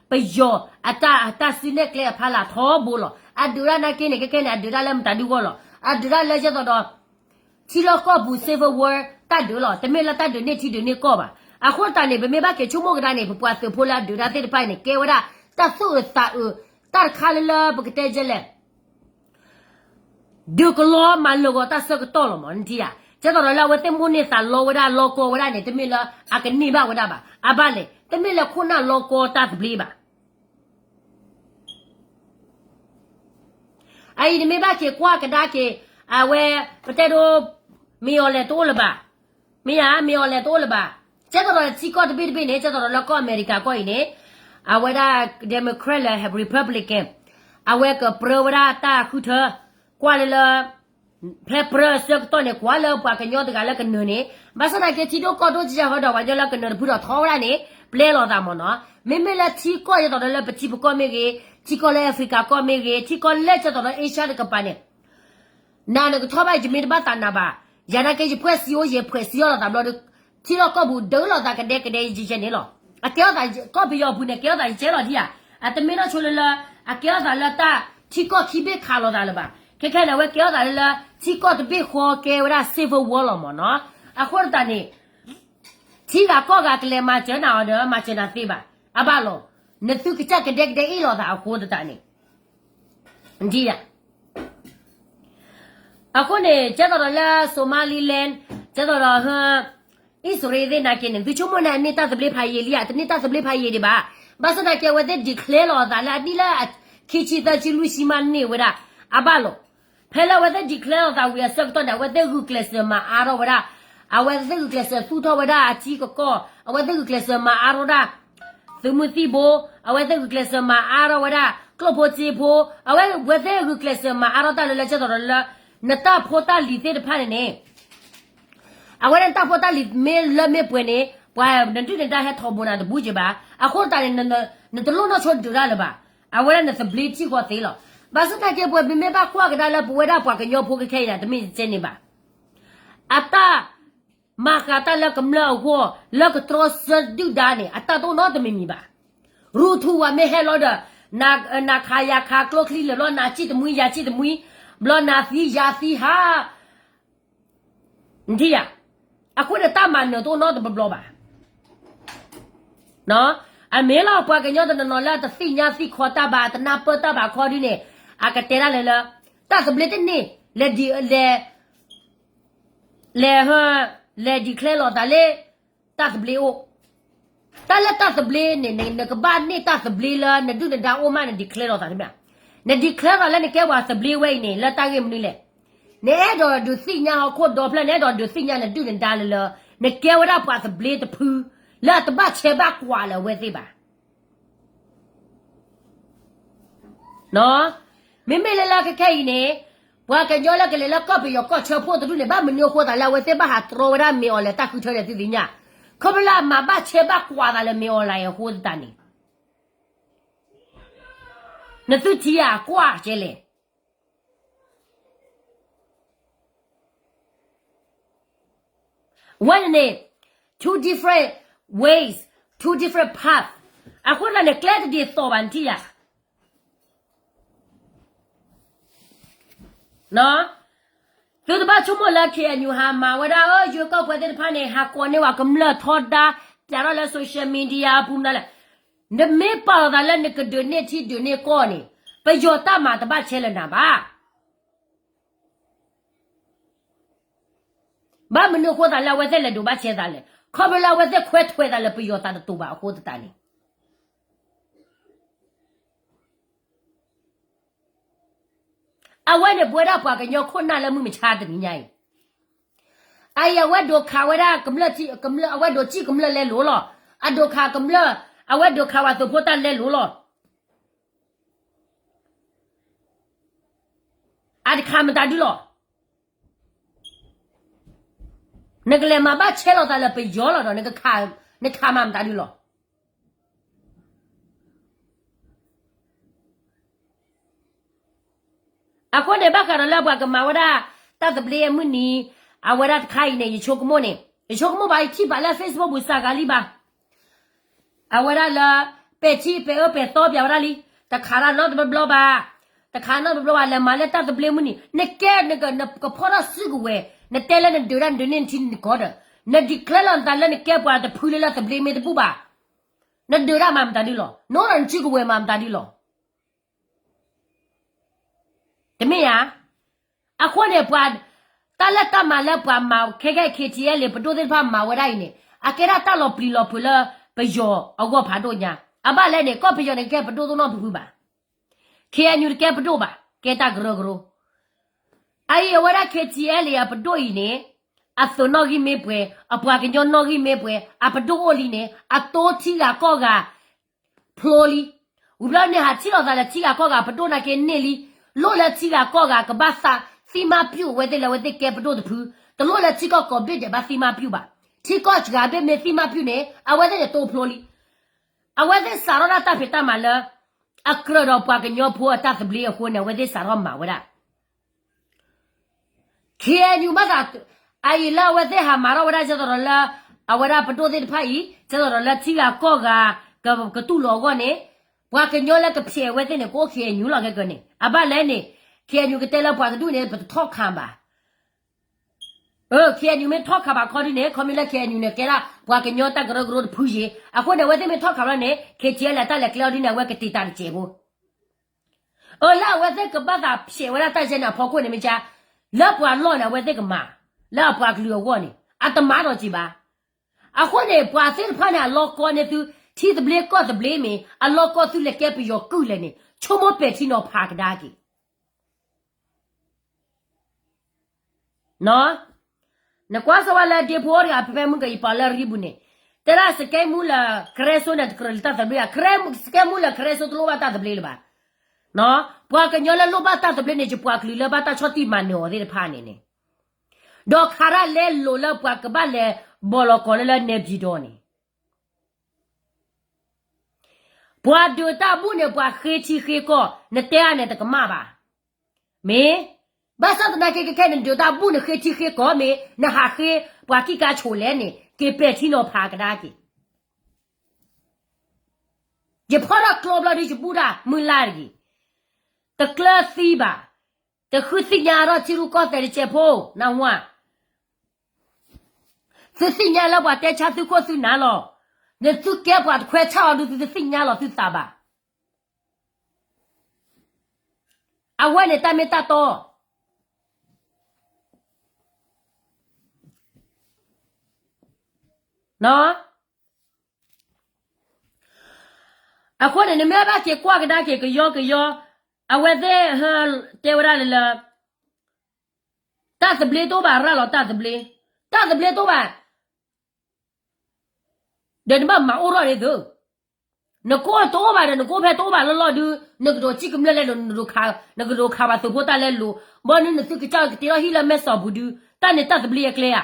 ပယီၤအတၢ်စုနဲၣ်ကျဲအဖီလာ်ထီဘိလီၤ. အဒုးဒၣ်နာ်က့န့ၣ် ခဲခဲန့ၣ် အဒုးဒၣ်လၢမတၤဒုဂီၢ်လီၤ. အဒုးဒၣ်လၢယဲသိးဒီး ထံလီၢ်ကီၢ်ပူၤ civil war တၢ်ဒုးလီၤ. တမ့ၢ်လၢတၢ်ဒုးန့ၢ်ထံဒုးန့ၢ်ကီၢ်ဘၣ်. အဃိသတးန့ၣ် ပမ့ၢ်ဘၣ်က့ၤဆိကမိၣ်ကဒါန့ၣ် ပပှၤသုးဖိလၢအဒုးဒၣ်သ့ၣ်တဖၣ်အံၤန့ၣ် ကဲဝဲဒၣ်တၢ်သူၣ်အုးသးအုး, တၢ်တခါလၢလၢပကတဲဒ်လဲၣ် ဒုးကလီမၤလၢာ်ဂီၤတၢ်ဆၢကတီၢ်လီၤမး နထံၣ်ဧါ. ကဲသိးဒီးလၢအဝဲသ့ၣ်မိၣ်န့ၢ်သးလီဝဲဒၣ်လီကီဝဲဒၣ်န့ၣ် တမ့ၢ်လၢအကန့ၢ်ဘၣ်ဝဲဒၣ်ဘၣ်. အဘၣ်လဲၣ်, တမ့ၢ်လၢခိၣ်နၢ်လီကီတၢ်သဘျ့ဘၣ်. အအံၤနမ့ၢ်ဘၣ်က့ၤကွၢ်ကဒါက့ၤ အဝဲ ပတဲဒိ မ့ၢ်အီၤလဲၣ်တအိၣ်လၢၤဘၣ်. မ့ၢ်ဧါ, မ့ၢ်အီၤလဲၣ်တအိၣ်လၢၤဘၣ်. ကဲသိးဒီးထံကီၢ်တဘ့ၣ်တဘ့ၣ်န့ၣ် ကဲသိးဒီးလၢကီၢ်အမဲရကၤကီၢ်အံၤန့ၣ် အဝဲဒၣ် Democrat လၢ Republican အဝဲကပြၢဝဲဒၣ်တၢ်ဃုထၢ ကွၢ်လၢလၢ ဖဲပြၢအဆၢကတီၢ်န့ၣ် ကွၢ်လၢပှၤကညီတဂၤလၢကနၢၤန့ၣ် ဘၣ်ဆၣ်သနာ်က့ထံဒိၣ်ကီၢ်ဒိၣ်ကစၢ်ဟီဒီးပှၤကညီလၢကနၢၤတဖုဒီးထီဝဲဒၣ်န့ၣ် ပျဲလီၤသးမ့ၢ်နီၤ. မ့မ့ၢ်လၢထံကီၢ်ကဲသိးဒီးလၢပထံပကီၢ်မ့ၢ်ဂ့ၤ, ထံကီၢ်လၢ Africa ကီၢ်မ့ၢ်ဂ့ၤ, ထံကီၢ်လၢကဲသိးဒီး Asia တကပၤန့ၣ် နၤနကထီၣ်ဘၣ်ယမ့ၢ်တဘၣ်သးနၤဘၣ်. ယၤနာ်က့ယဖှဲးစံအိၣ် ယဖှဲးစံအီၤလိာ်သးဘျီဒီး ထံလီၢ်ကီၢ်ပူၤဒုးလိာ်သးကဒဲကဒဲယဲယဲန့ၣ်လီၤ. အကဲထီၣ်သးကီၢ်ပယီၤပူၤန့ၣ် ကဲထီၣ်သးယဲလီၤဒံးဧါ. အတမ့ၢ်နီၢ်ဆိလၢလၢ အကဲထီၣ်သးလၢတၢ်ထံကီၢ်ခံဘ့ၣ်ခးလိာ်သးလၢၤဘၣ်. ခဲခဲန့ၣ် အဝဲကဲထီၣ်သးလၢလၢ ထံကီၢ်တဘ့ၣ်ဃီကဲဝဲဒၣ် civil war လီၤမ့ၢ်နီၤ. အဃိသတးန့ၣ် ထံဂၤကီၢ်ဂၤကလဲၤမၤစၢၤနၤအီၤဒီး မၤစၢၤနၤသ့ဘၣ်. အဘၣ်လီၤ. နသုကစၢ်ကဒဲကဒဲအ့ၣ်လိာ်သးအဃိသတးန့ၣ် ဒ်ယၤ အဃိန့ၣ် ကဲသိးဒီးလၢ Somaliland ကဲသိးဒီး အံၣ်စရ့လးသ့ၣ်နာ်က့န့ၣ် သုဆိကမိၣ်န့ၣ် အန့ၢ်တၢ်သဘျ့ဖးယံာ်လံဧါ, တန့ၢ်တၢ်သဘျ့ဖးယံာ်ဒံးဘၣ်. ဘၣ်ဆၣ်သနာ်က့ အဝဲသ့ၣ် declare လီၤအသးလၢအနံၣ်လၢခံဆံသၢဆံလွံၢ်ဆံမးန့ၢ်ဝဲဒၣ် အဘၣ်လီၤ. ဖဲလၢအဝဲသ့ၣ် declare လီၤသးဝံၤအဆၢကတီၢ်န့ၣ် အဝဲသ့ၣ်ဂုာ်ကျဲးစၢးမၤအါထီၣ်ဝဲဒၣ်, အဝဲသ့ၣ်ဂုာ်ကျဲးစၢးသူၣ်ထီၣ်ဝဲဒၣ်အထံကကီၢ်, အဝဲသ့ၣ်ဂုာ်ကျဲးစၢးမၤအါထီၣ်ဒၣ် သုးမုၢ်သံၣ်ဘိ, အဝဲသ့ၣ်ဂုာ်ကျဲးစၢးမၤအါထီၣ်ဝဲဒၣ် ကျိၣ်ဖိစ့ဖိ, အဝဲ အဝဲသ့ၣ်ဂုာ်ကျဲးစၢးမၤအါထီၣ်တၢ်လၢလၢကဲသိးဒီးလၢ နတၢ်ဖိတၢ်လံၤသ့ၣ်တဖၣ်န့ၣ်န့ၣ် အဝဲဒၣ်နတၢ်ဖိတၢ်လံၤမ့ၢ်လၢမ့ၢ်ပှဲၤန့ၣ် ပှၤနဒုၣ်နဒါဟဲထီဘိနၤတဘူးက့ၤဘၣ်. အဃိသတးန့ၣ် နတလိၣ်နီၢ်ဆိဒုးတၢ်လၢၤဘၣ်. အဝဲဒၣ်နသဘျ့ထံၣ်ဃီသ့လီၤ. ဘၣ်ဆၣ်သနာ်က့ ပှၤမ့မ့ၢ်ဘၣ်ကွၢ်ကဒါလၢပဝဲဒၣ်ပှၤကညီဖိခဲခဲအံၤန့ၣ် တမ့ၢ်တကဲန့ၣ်ဘၣ်. အတၢ် မၤဃးတၢ်လၢကမျၢၢ်အဂီၢ် လၢကတြီဆၢဒုၣ်ဒါန့ၣ် အတၢ်တအိၣ်နီတမံၤမံၤဘၣ်. ရူၢ်ထူၣ်ဝဲမ့ၢ်ဟဲလီၤဒီး နၤခးယၤခး ကျိချံလၢာ်ဘျီ နၤစံၣ်တမှံယၤစံၣ်တမှံ ဘျီနၤသံယၤသံဟး နထံၣ်ဧါ. အဃိန့ၣ်တၢ်မၤနၢၤတအိၣ်နီတဘျီဘျီဘၣ်. အမ့ၢ်လီၤပှၤကညီတနီၤနီၤလၢအတသ့ၣ်ညါသံၣ်ခီတၢ်ဘၣ် အတနၢ်ပၢၢ်တၢ်ဘၣ်ခီဒ်န့ၣ် အကတဲဒၣ်လဲာ်လၢ တၢ်သဘျ့တန့ၢ် လဲၤ လဲၤ လဲၤ လဲၤ declare လီၤသးလၢ တၢ်သဘျ့အိၣ်. တၢ်လၢတၢ်သဘျ့န့ၣ် နကဘၣ်န့ၢ်တၢ်သဘျ့လၢနဒုၣ်နဒါအိၣ်မး န declare လီၤသးတမ့ၢ်. န declare သးလၢနကဲပှၤသဘျ့ဝဲအံၤန့ၣ် လၢတၢ်ဂ့ၢ်မနုၤလဲၣ်. နအဲၣ်ဒိးဒုးသ့ၣ်ညါဟီၣ်ခိၣ်ဒီဖျၢၣ် နအဲၣ်ဒိးဒုးသ့ၣ်ညါနဒုၣ်နဒါလၢလၢ နကဲဝဲဒၣ်ပှၤသဘျ့တဖု လၢအတဘၣ်ဆဲးဘၣ်ကွၢ်လၢၤအဝဲသ့ၣ်ဘၣ်. မ့မ့ၢ်လၢလၢခဲခဲအံၤန့ၣ် ပှၤကညီလၢကလဲၤလၢကီၢ်ပယီၤကီၢ်ဆၢဖှိၣ်တဒူၣ်န့ၣ် ဘၣ်မနုၤအဃိသတးလၢအဝဲသ့ၣ်ဘၣ်ဟးတြီဝဲဒၣ်မ့ၢ်အီၤလဲၣ်တၢ်ဃုထၢလဲၣ်သုသ့ၣ်ညါ. ခီဖျိလၢအမၤဘၣ်ဆဲးဘၣ်ကွၢ်သးလၢမ့ၢ်အီၤလဲၣ်အဃိသတးန့ၣ် နသုထံၣ်ဧါ ကွၢ်ကဲလဲၣ်. ဝဲန့ၣ်န့ၣ် two different ways, two different path. အဃိသတးန့ၣ် ကျဲတဒ်သိးဘၣ် နထံၣ်ဧါ. သုတဘၣ်ဆိကမိၣ်လၢ KNU ဟးမၤဝဲဒၣ် ယွဲၢ်ကီၢ်ပှဲၤသ့ၣ်တဖၣ်န့ၣ် ဟးကိးန့ၢ်ဝဲကမျၢၢ်ထီဒါ ပျးထီၣ်လၢ social media အပူၤမနုၤလဲၣ်. နမ့ၢ်ပာ်လီၤသးလၢနကဒုးန့ၢ်ထံ ဒုးန့ၢ်ကီၢ်န့ၣ် ပယီၤတၢ်မၤတဘၣ်ဆဲးလၢနၤဘၣ်. ဘၣ်မနုၤအဃိသးလၢအဝဲသ့ၣ်လဲၤဒိးဘၣ်ဆဲးသးလဲၣ်. ခီဖျိလၢအဝဲသ့ၣ်ခွဲးထွဲးသးလၢပယီၤသးတတူာ်ဘၣ်အဃိသတးန့ၣ် အဝဲန့ၣ် ပဝဲဒၣ်ပှၤကညီခိၣ်နၢ်လၢမုၢ်မဆါတနံၤညါအံၤ, အအံၤ အဝဲဒိးခးဝဲဒၣ်ကမျၢၢ်ထံ, ကမျၢၢ်, အဝဲဒိးစံၣ်ကမျၢၢ်လဲလိာ်လီၤ. အဒိးခးကမျၢၢ်, အဝဲဒိးခးဝဲသုးဖိတၢ်လဲလိာ်လီၤ. အတခးမတၤဒုလီၤ. နကလဲၤမၤဘၣ်ဆဲးလီၤသးလၢပယီၤလီၤဒီး နခးမၤမတၤဒုလီၤ. အဃိန့ၣ် ဘၣ်ဃးဒီးလၢပှၤကမၤဝဲဒၣ် တၢ်သဘျ့အမုၢ်နံၤ, အဝဲဒၣ်တခါအံၤန့ၣ် ယဆိကမိၣ်န့ၣ်, ယဆိကမိၣ်ဘၣ် ယထံၣ်ဘၣ်လၢ Facebook ပူၤစးဂၤလံဘၣ်. အဝဲဒၣ်လၢ ပဲာ်ထံပဲာ်အၢပဲာ်သီပၠးဝဲဒၣ်လံ, တခးတၢ်နီတဘျီဘျီဘၣ်, တခးနီတဘျီဘျီဘၣ် လဲၤမၤလၢတၢ်သဘျ့မုၢ်နံၤ, နကဲနကဖီၣ်ထီၣ်စုကဝဲၤ, နတဲလၢနဒုးတၢ်နဒုးန့ၢ်နထံနကီၢ်ဒီး, နဒံးကျဲလီၤနသးလၢနကဲပှၤတဖုလၢလၢသဘျ့မ့ၢ်တဘူၣ်ဘၣ်, နဒုးတၢ်မၤမတၤဒုလီၤ, နအိၣ်ဒီးနစုကဝဲၤမၤမတၤဒုလီၤ. တမ့ၢ်ဧါ. အဃိန့ၣ် ပှၤ တၢ်လၢတၢ်မၤလၢပှၤမၤခဲကဲ KTLA ပဒိၣ်သ့ၣ်တဖၣ်မၤဝဲဒၣ်အံၤန့ၣ် အကဲဒၣ်တၢ်လီၤပျံၤလီၤဖုးလၢပယီၤအဂီၢ်ဖးဒိၣ်ညါ. အဘၣ်လဲၣ်န့ၣ် ကီၢ်ပယီၤန့ၣ် ကဲပဒိၣ်သိၣ်နီၣ်ဖုဖုဘၣ်. KNU တကဲပဒိၣ်ဘၣ်, ကဲတၢ်ကရၢကရိ. အအံၤအဝဲဒၣ် KTLA အပဒိၣ်အံၤန့ၣ် အသုးနီၣ်ဂံၢ်မ့ၢ်ပှဲၤ, အပှၤကညီနီၣ်ဂံၢ်မ့ၢ်ပှဲၤ, အပဒိၣ်အိၣ်လံန့ၣ် အတိထံဂၤကီၢ်ဂၤ ဖျိလံ. ဝံၤဘျီန့ၣ် ဟးထံၣ်လိာ်သးလၢထံဂၤကီၢ်ဂၤ ပဒိၣ်နာ်က့န့ၢ်လံ, လိၣ်လၢထံဂၤကီၢ်ဂၤကဘၣ်သးသံမၤပျူၢ် အဝဲသ့ၣ်လၢအဝဲသ့ၣ်ကဲပဒိၣ်တဖု, တလိၣ်လၢထံကီၢ်ကိးဘ့ၣ်ဒဲးဘၣ်သံမၤပျူၢ်ဘၣ်. ထံကီၢ်စှၤဘ့ၣ်မ့ၢ်သံမၤပျူၢ်န့ၣ် အဝဲသ့ၣ်န့ၣ်တိဖျိလံ. အဝဲသ့ၣ်စးထီၣ်ဒၣ်တၢ်ဖံးတၢ်မၤလၢ အကြၢးဒီးပှၤကညီဖိအတၢ်သဘျ့အဃိန့ၣ် အဝဲသ့ၣ်စးထီၣ်မၤဝဲဒၣ် KNU မၤသး, အအံၤလၢအဝဲသ့ၣ်ဟးမၤထီၣ်ဝဲဒၣ် ဒ်သိးဒီးလၢ အဝဲဒၣ်ပဒိၣ်သ့ၣ်တဖၣ်အံၤ ဒ်သိးဒီးလၢထံဂၤကီၢ်ဂၤ ကတူၢ်လိာ်အဂီၢ်န့ၣ်, ပှၤကညီလၢကဖျဲးအဝဲသ့ၣ်န့ၣ် ကအိၣ် KNU လီၤခဲကၢန့ၣ်. အဘၣ်လဲၣ်န့ၣ် KNU ကတဲလၢပှၤတဒူၣ်န့ၣ် ပတထီၣ်ခးဘၣ်. အ KNU မ့ၢ်ထီၣ်ခးဘၣ်ခီဒုန့ၣ် ခီမ့ၢ်လၢ KNU န့ၣ် ကဲဒၣ်ပှၤကညီတၢ်ကရၢကရိတဖုယ့ၤ. အဃိန့ၣ် အဝဲသ့ၣ်မ့ၢ်ထီၣ်ခးဘၣ်န့ၣ် KTLA တၢ်လဲၤကျဲအီၤဒုန့ၣ် အဝဲကတ့ၢ်တၢ်တစဲးဖိ အၢ လၢအဝဲသ့ၣ်ကဘၣ်သးဖျဲးဝဲဒၣ်တၢ်ယဲၢ်န့ၣ် အဖီခိၣ်န့ၣ်မ့ၢ်ကါ, လၢပှၤလီၢ်န့ၣ် အဝဲသ့ၣ်ကမၤ, လၢအပှၤကလုာ်အဂီၢ်န့ၣ် အတမၤဒီးက့ၤဘၣ်. အဃိန့ၣ် ပှၤသ့ၣ်တဖၣ်န့ၣ် အလီၢ်ကီန့ၢ်သု ထံသဘျ့ကီၢ်သဘျ့မ့ၢ် အလီၢ်ကီသုလဲၤကဲပယီၤကုၢ်လဲၣ်န့ၣ် ဆိကမိၣ်ပဲာ်ထံနီၤဖးကဒါက့ၤ နကွၢ်စၢၤဝဲလၢဒ့ဖိအိၣ်တဂၤ ဖဲဖဲမုၢ်ကယပၤလၢရံပူၤန့ၣ်, တဲဒၣ်စကဲမူလၢကရၢစိန့ၣ် တကြၢးလၢတၢ်သဘျ့ဧါ, စကဲမူလၢကရၢစိတလိၣ်ဘၣ်တၢ်သဘျ့လၢၤဘၣ်. ပှၤကညီလၢလိၣ်ဘၣ်တၢ်သဘျ့န့ၣ် ယပှၤကလုာ်လၢဘၣ်တၢ်ဆီၣ်တံၢ်မၤနၢၤအီၤသ့ၣ်တဖၣ်န့ၣ်န့ၣ်, ဒီးခးဒၣ်လဲလိာ်လၢပှၤကဘၣ်လဲၤဘီၣ်လီၤကီၤလၢလၢနဲပၠံၤဒီးန့ၣ် ပှၤဒုးတၢ်ဘူၣ်န့ၣ် ပှၤဃ့ထံဃ့ကီၢ် နတဲအါန့ၣ်တကမၣ်ဘၣ်. မ့ၢ် ဘၣ်ဆၣ်သနာ်က့ ခဲခဲနဒုးတၢ်ဘူၣ်န့ၣ် ဃ့ထံဃ့ကီၢ်မ့ၢ် နဟးဃ့ပှၤကံၢ်ကါဆိးလဲၣ်န့ၣ် က့ၤပဲာ်ထံနီၤဖးကဒါက့ၤ ယဖီၣ်ထီၣ်ကျိဘျီဒုး ယဘူၣ်တၢ်မုၢ်လၢ်တဂ့ၤ. တကျၢၤသံဘၣ်. တဃုသ့ၣ်ညါအါထီၣ်ထံရူၢ်ကီၢ်သဲးတစဲးဖိ နဝါ. သုသ့ၣ်ညါလၢပှၤတဲဆါသုခိၣ်သုနၢ်လီၤ. နသုကဲပှၤတခွဲဆၣ်အီၤဒုး သုတသ့ၣ်ညါလီၤသုသးဘၣ်. အဝဲန့ၣ်တၢ်မ့ၢ်တၢ်တီ အဃိန့ၣ် နမ့ၢ်ဘၣ်က့ၤကွၢ်ကဒါက့ၤ ကယီကယီ, အဝဲသ့ၣ်တဲဝဲဒၣ်လၢ တၢ်သဘျ့တအိၣ်ဘၣ် ရၤလီၤတၢ်သဘျ့, တၢ်သဘျ့တအိၣ်ဘၣ် ဒီးနဘၣ်မၤအိၣ်ထီၣ်န့ၣ်သု, နကအိၣ်တအိၣ်ဘၣ်ဒီး နကအိၣ်ဖဲတအိၣ်ဘၣ်လီၢ်လီၢ်ဒုး နကဒိးစံၣ်ကမျၢၢ်လဲလိာ်, နကဒိးခးပှၤသုးဖိတၢ်လဲလိာ်, ဘီနုၤနသုကစၢ်ကတ့ထီၣ်ဟံၣ်လၢမဲၢ်စီၤပူၤဒုး တၢ်န့ၣ်တၢ်သဘျ့အကျဲဧါ.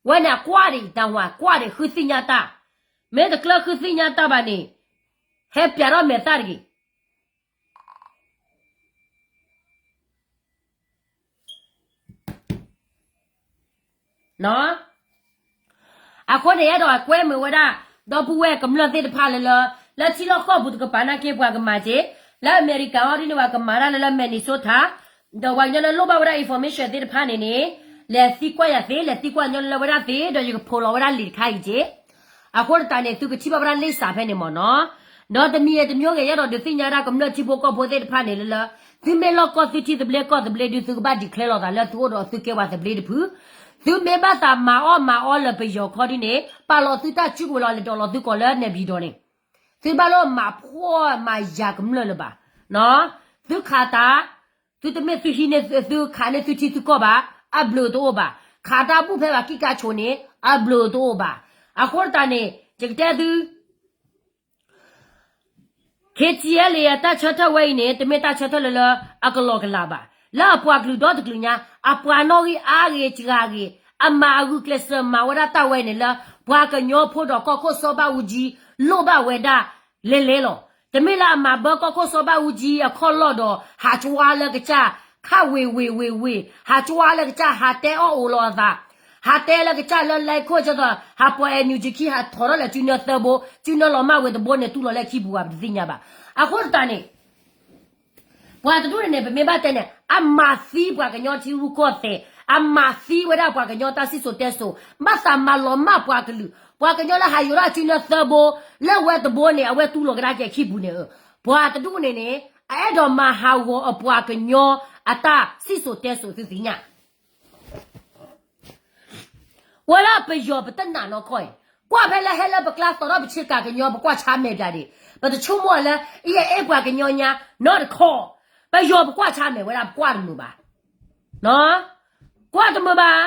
ဝဲန့ၣ်အကွၢ်ဒံး တၢ်ဝၤကွၢ်ဒံး ဃုသ့ၣ်ညါတၢ်, မ့ၢ်တကျၢၢ်ဃုသ့ၣ်ညါတၢ်ဘၣ်န့ၣ် ဟဲပျးထီၣ်မဲာ်သၣ်တဂ့ၤ. အဃိန့ၣ် အဲၣ်ဒိးကွဲမုာ်ဝဲဒၣ် ဒီပုၢ်ဝဲၢ်ကမျၢၢ်သ့ၣ်တဖၣ်လၢလၢ လၢထံလီၢ်ကီၢ်ပူၤတကပၤနာ်က့ ပှၤကမၤက့ၤ, လၢအမဲရကၤအီၤဒ်န့ၣ် ပှၤကမၤတၢ်လၢလၢ Minnesota, ဒီးပှၤကညီလၢလိၣ်ဘၣ်ဝဲဒၣ် information သ့ၣ်တဖၣ်န့ၣ်န့ၣ် လဲၤသံကွၢ်ယၤသ့, လဲၤသံကွၢ်ညီလၢလၢဝဲဒၣ်သ့, ဒီးယကဖိးလီၤဝဲဒၣ်လံာ်တခါအံၤက့ၤ. အဃိသတးန့ၣ် သုကထံၣ်ဘၣ်ဝဲဒၣ်လံာ်စးဖဲန့ၣ်မ့ၢ်နီၤ. ဒီးတမံၤတမံၤဂ့ၤ ယအဲၣ်ဒိးဒုးသ့ၣ်ညါဒၣ်ကမျၢၢ်ထံဖိကီၢ်ဖိသ့ၣ်တဖၣ်န့ၣ်လၢလၢ သုမ့ၢ်လီၢ်ကီၢ်သုထံသဘျ့ကီၢ်သဘျ့ဒုး သုကဘၣ် declare လီၤသးလၢသုအိၣ်ဒီးသုကဲပှၤသဘျ့တဖု. သုမ့ၢ်ဘၣ်သးမၤအီၣ်မၤအီလၢပယီၤခီဒ်န့ၣ် ပာ်လီၤသုတၢ်စုကဝဲၤလီၤ လဲၤဒိးလီၤသုကိးလၢ နဲၣ်ပျံၤဒီးန့ၣ် သုဘၣ်လၢမၤဖှီၣ်မၤယာ်ကမျၢၢ်လၢၤဘၣ်. သုခးတၢ်, သုတမ့ၢ်သုဟံးန့ၢ်သုခးန့ၢ်သုထံသုကီၢ်ဘၣ်, အဘျုးတအိၣ်ဘၣ်. ခးတၢ်ဘူၣ်ဖဲပှၤကံၢ်ကါဆိးန့ၣ် အဘျုးတအိၣ်ဘၣ်. အဃိသတးန့ၣ် ယကတဲသု KTLA အတၢ်ဆၢထၢၣ်ဝဲအံၤန့ၣ် တမ့ၢ်တၢ်ဆၢထၢၣ်လၢလၢအကလီကလးဘၣ်. လၢအပှၤကလုာ်ဒီတကလုာ်ညါ အပှၤနီၣ်ဂံၢ်အါဂ့ၤစှၤဂ့ၤ အမၤအဂုာ်ကျဲးစၢးမၤဝဲဒၣ်တၢ်ဝဲအံၤန့ၣ်လၢ ပှၤကညီဖိဒီးကီၢ်ခိၣ်စီၤဘၣ်အူကၠံ လိၣ်ဘၣ်ဝဲဒၣ်လဲၤလဲၤလီၤ. တမ့ၢ်လၢအမၤဘၢကီၢ်ခိၣ်စီၤဘၣ်အူကၠံအခီၣ်လီၢ်ဒီး ဟးကွၢ်လၢကစၢ် ခးဝ့ၤဝ့ၤဝ့ၤဝ့ၤ, ဟးကွၢ်လၢကစၢ် ဟးတဲအီၣ်အိးလီၤအသး, ဟးတဲလၢကစၢ်လၢ လဲခိၣ်ကသိး ဟးပိာ် NUG ခံ ဟးထီၣ်ထီၣ်လဲၤစုနၢသၢဘိ, စုနၢလီၤမၢ်ဝ့ၤတဘိန့ၣ် တူၢ်လီၤလၢခံပူၤဘၣ် ပတသ့ၣ်ညါဘၣ်. အဃိသတးန့ၣ် ပှၤတဒူၣ်န့ၣ်န့ၣ် ပမ့ၢ်ဘၣ်တဲန့ၣ် အမၤသံပှၤကညီထံရူၢ်ကီၢ်သဲး, အမၤသံဝဲဒၣ်ပှၤကညီတၢ်စံၣ်စိၤတဲစိၤ, ဘၣ်သးမၤလီၤမၢ်ပှၤကလုာ်, ပှၤကညီလၢဟးယိးထီၣ်စုနၢသၢဘိ, လၢဝဲတဘိန့ၣ် အဝဲတူၢ်လီၤကဒါက့ၤခံပူၤန့ၣ်, ပှၤတဒူၣ်န့ၣ်န့ၣ် အအဲၣ်ဒိးမၤဟးဂီၤအပှၤကညီအတၢ်စံၣ်စိၤတဲစိၤသုသ့ၣ်ညါ ဝဲဒၣ်ပယီၤပတနာ်နီၢ်ကီၢ်အံၤ, ကွၢ်ဖဲလၢဟဲလၢပကျါသီထီၣ်ပဆ့ကၤကညီ ပကွၢ်ဆါမဲာ်ပျးဒံး, ပတဆိကမိၣ်လၢ ယအဲၣ်ပှၤကညီညါ နီတခီ, ပယီၤပကွၢ်ဆါမဲာ်ဝဲဒၣ် ပကွၢ်တမုာ်ဘၣ်, ကွၢ်တမုာ်ဘၣ်,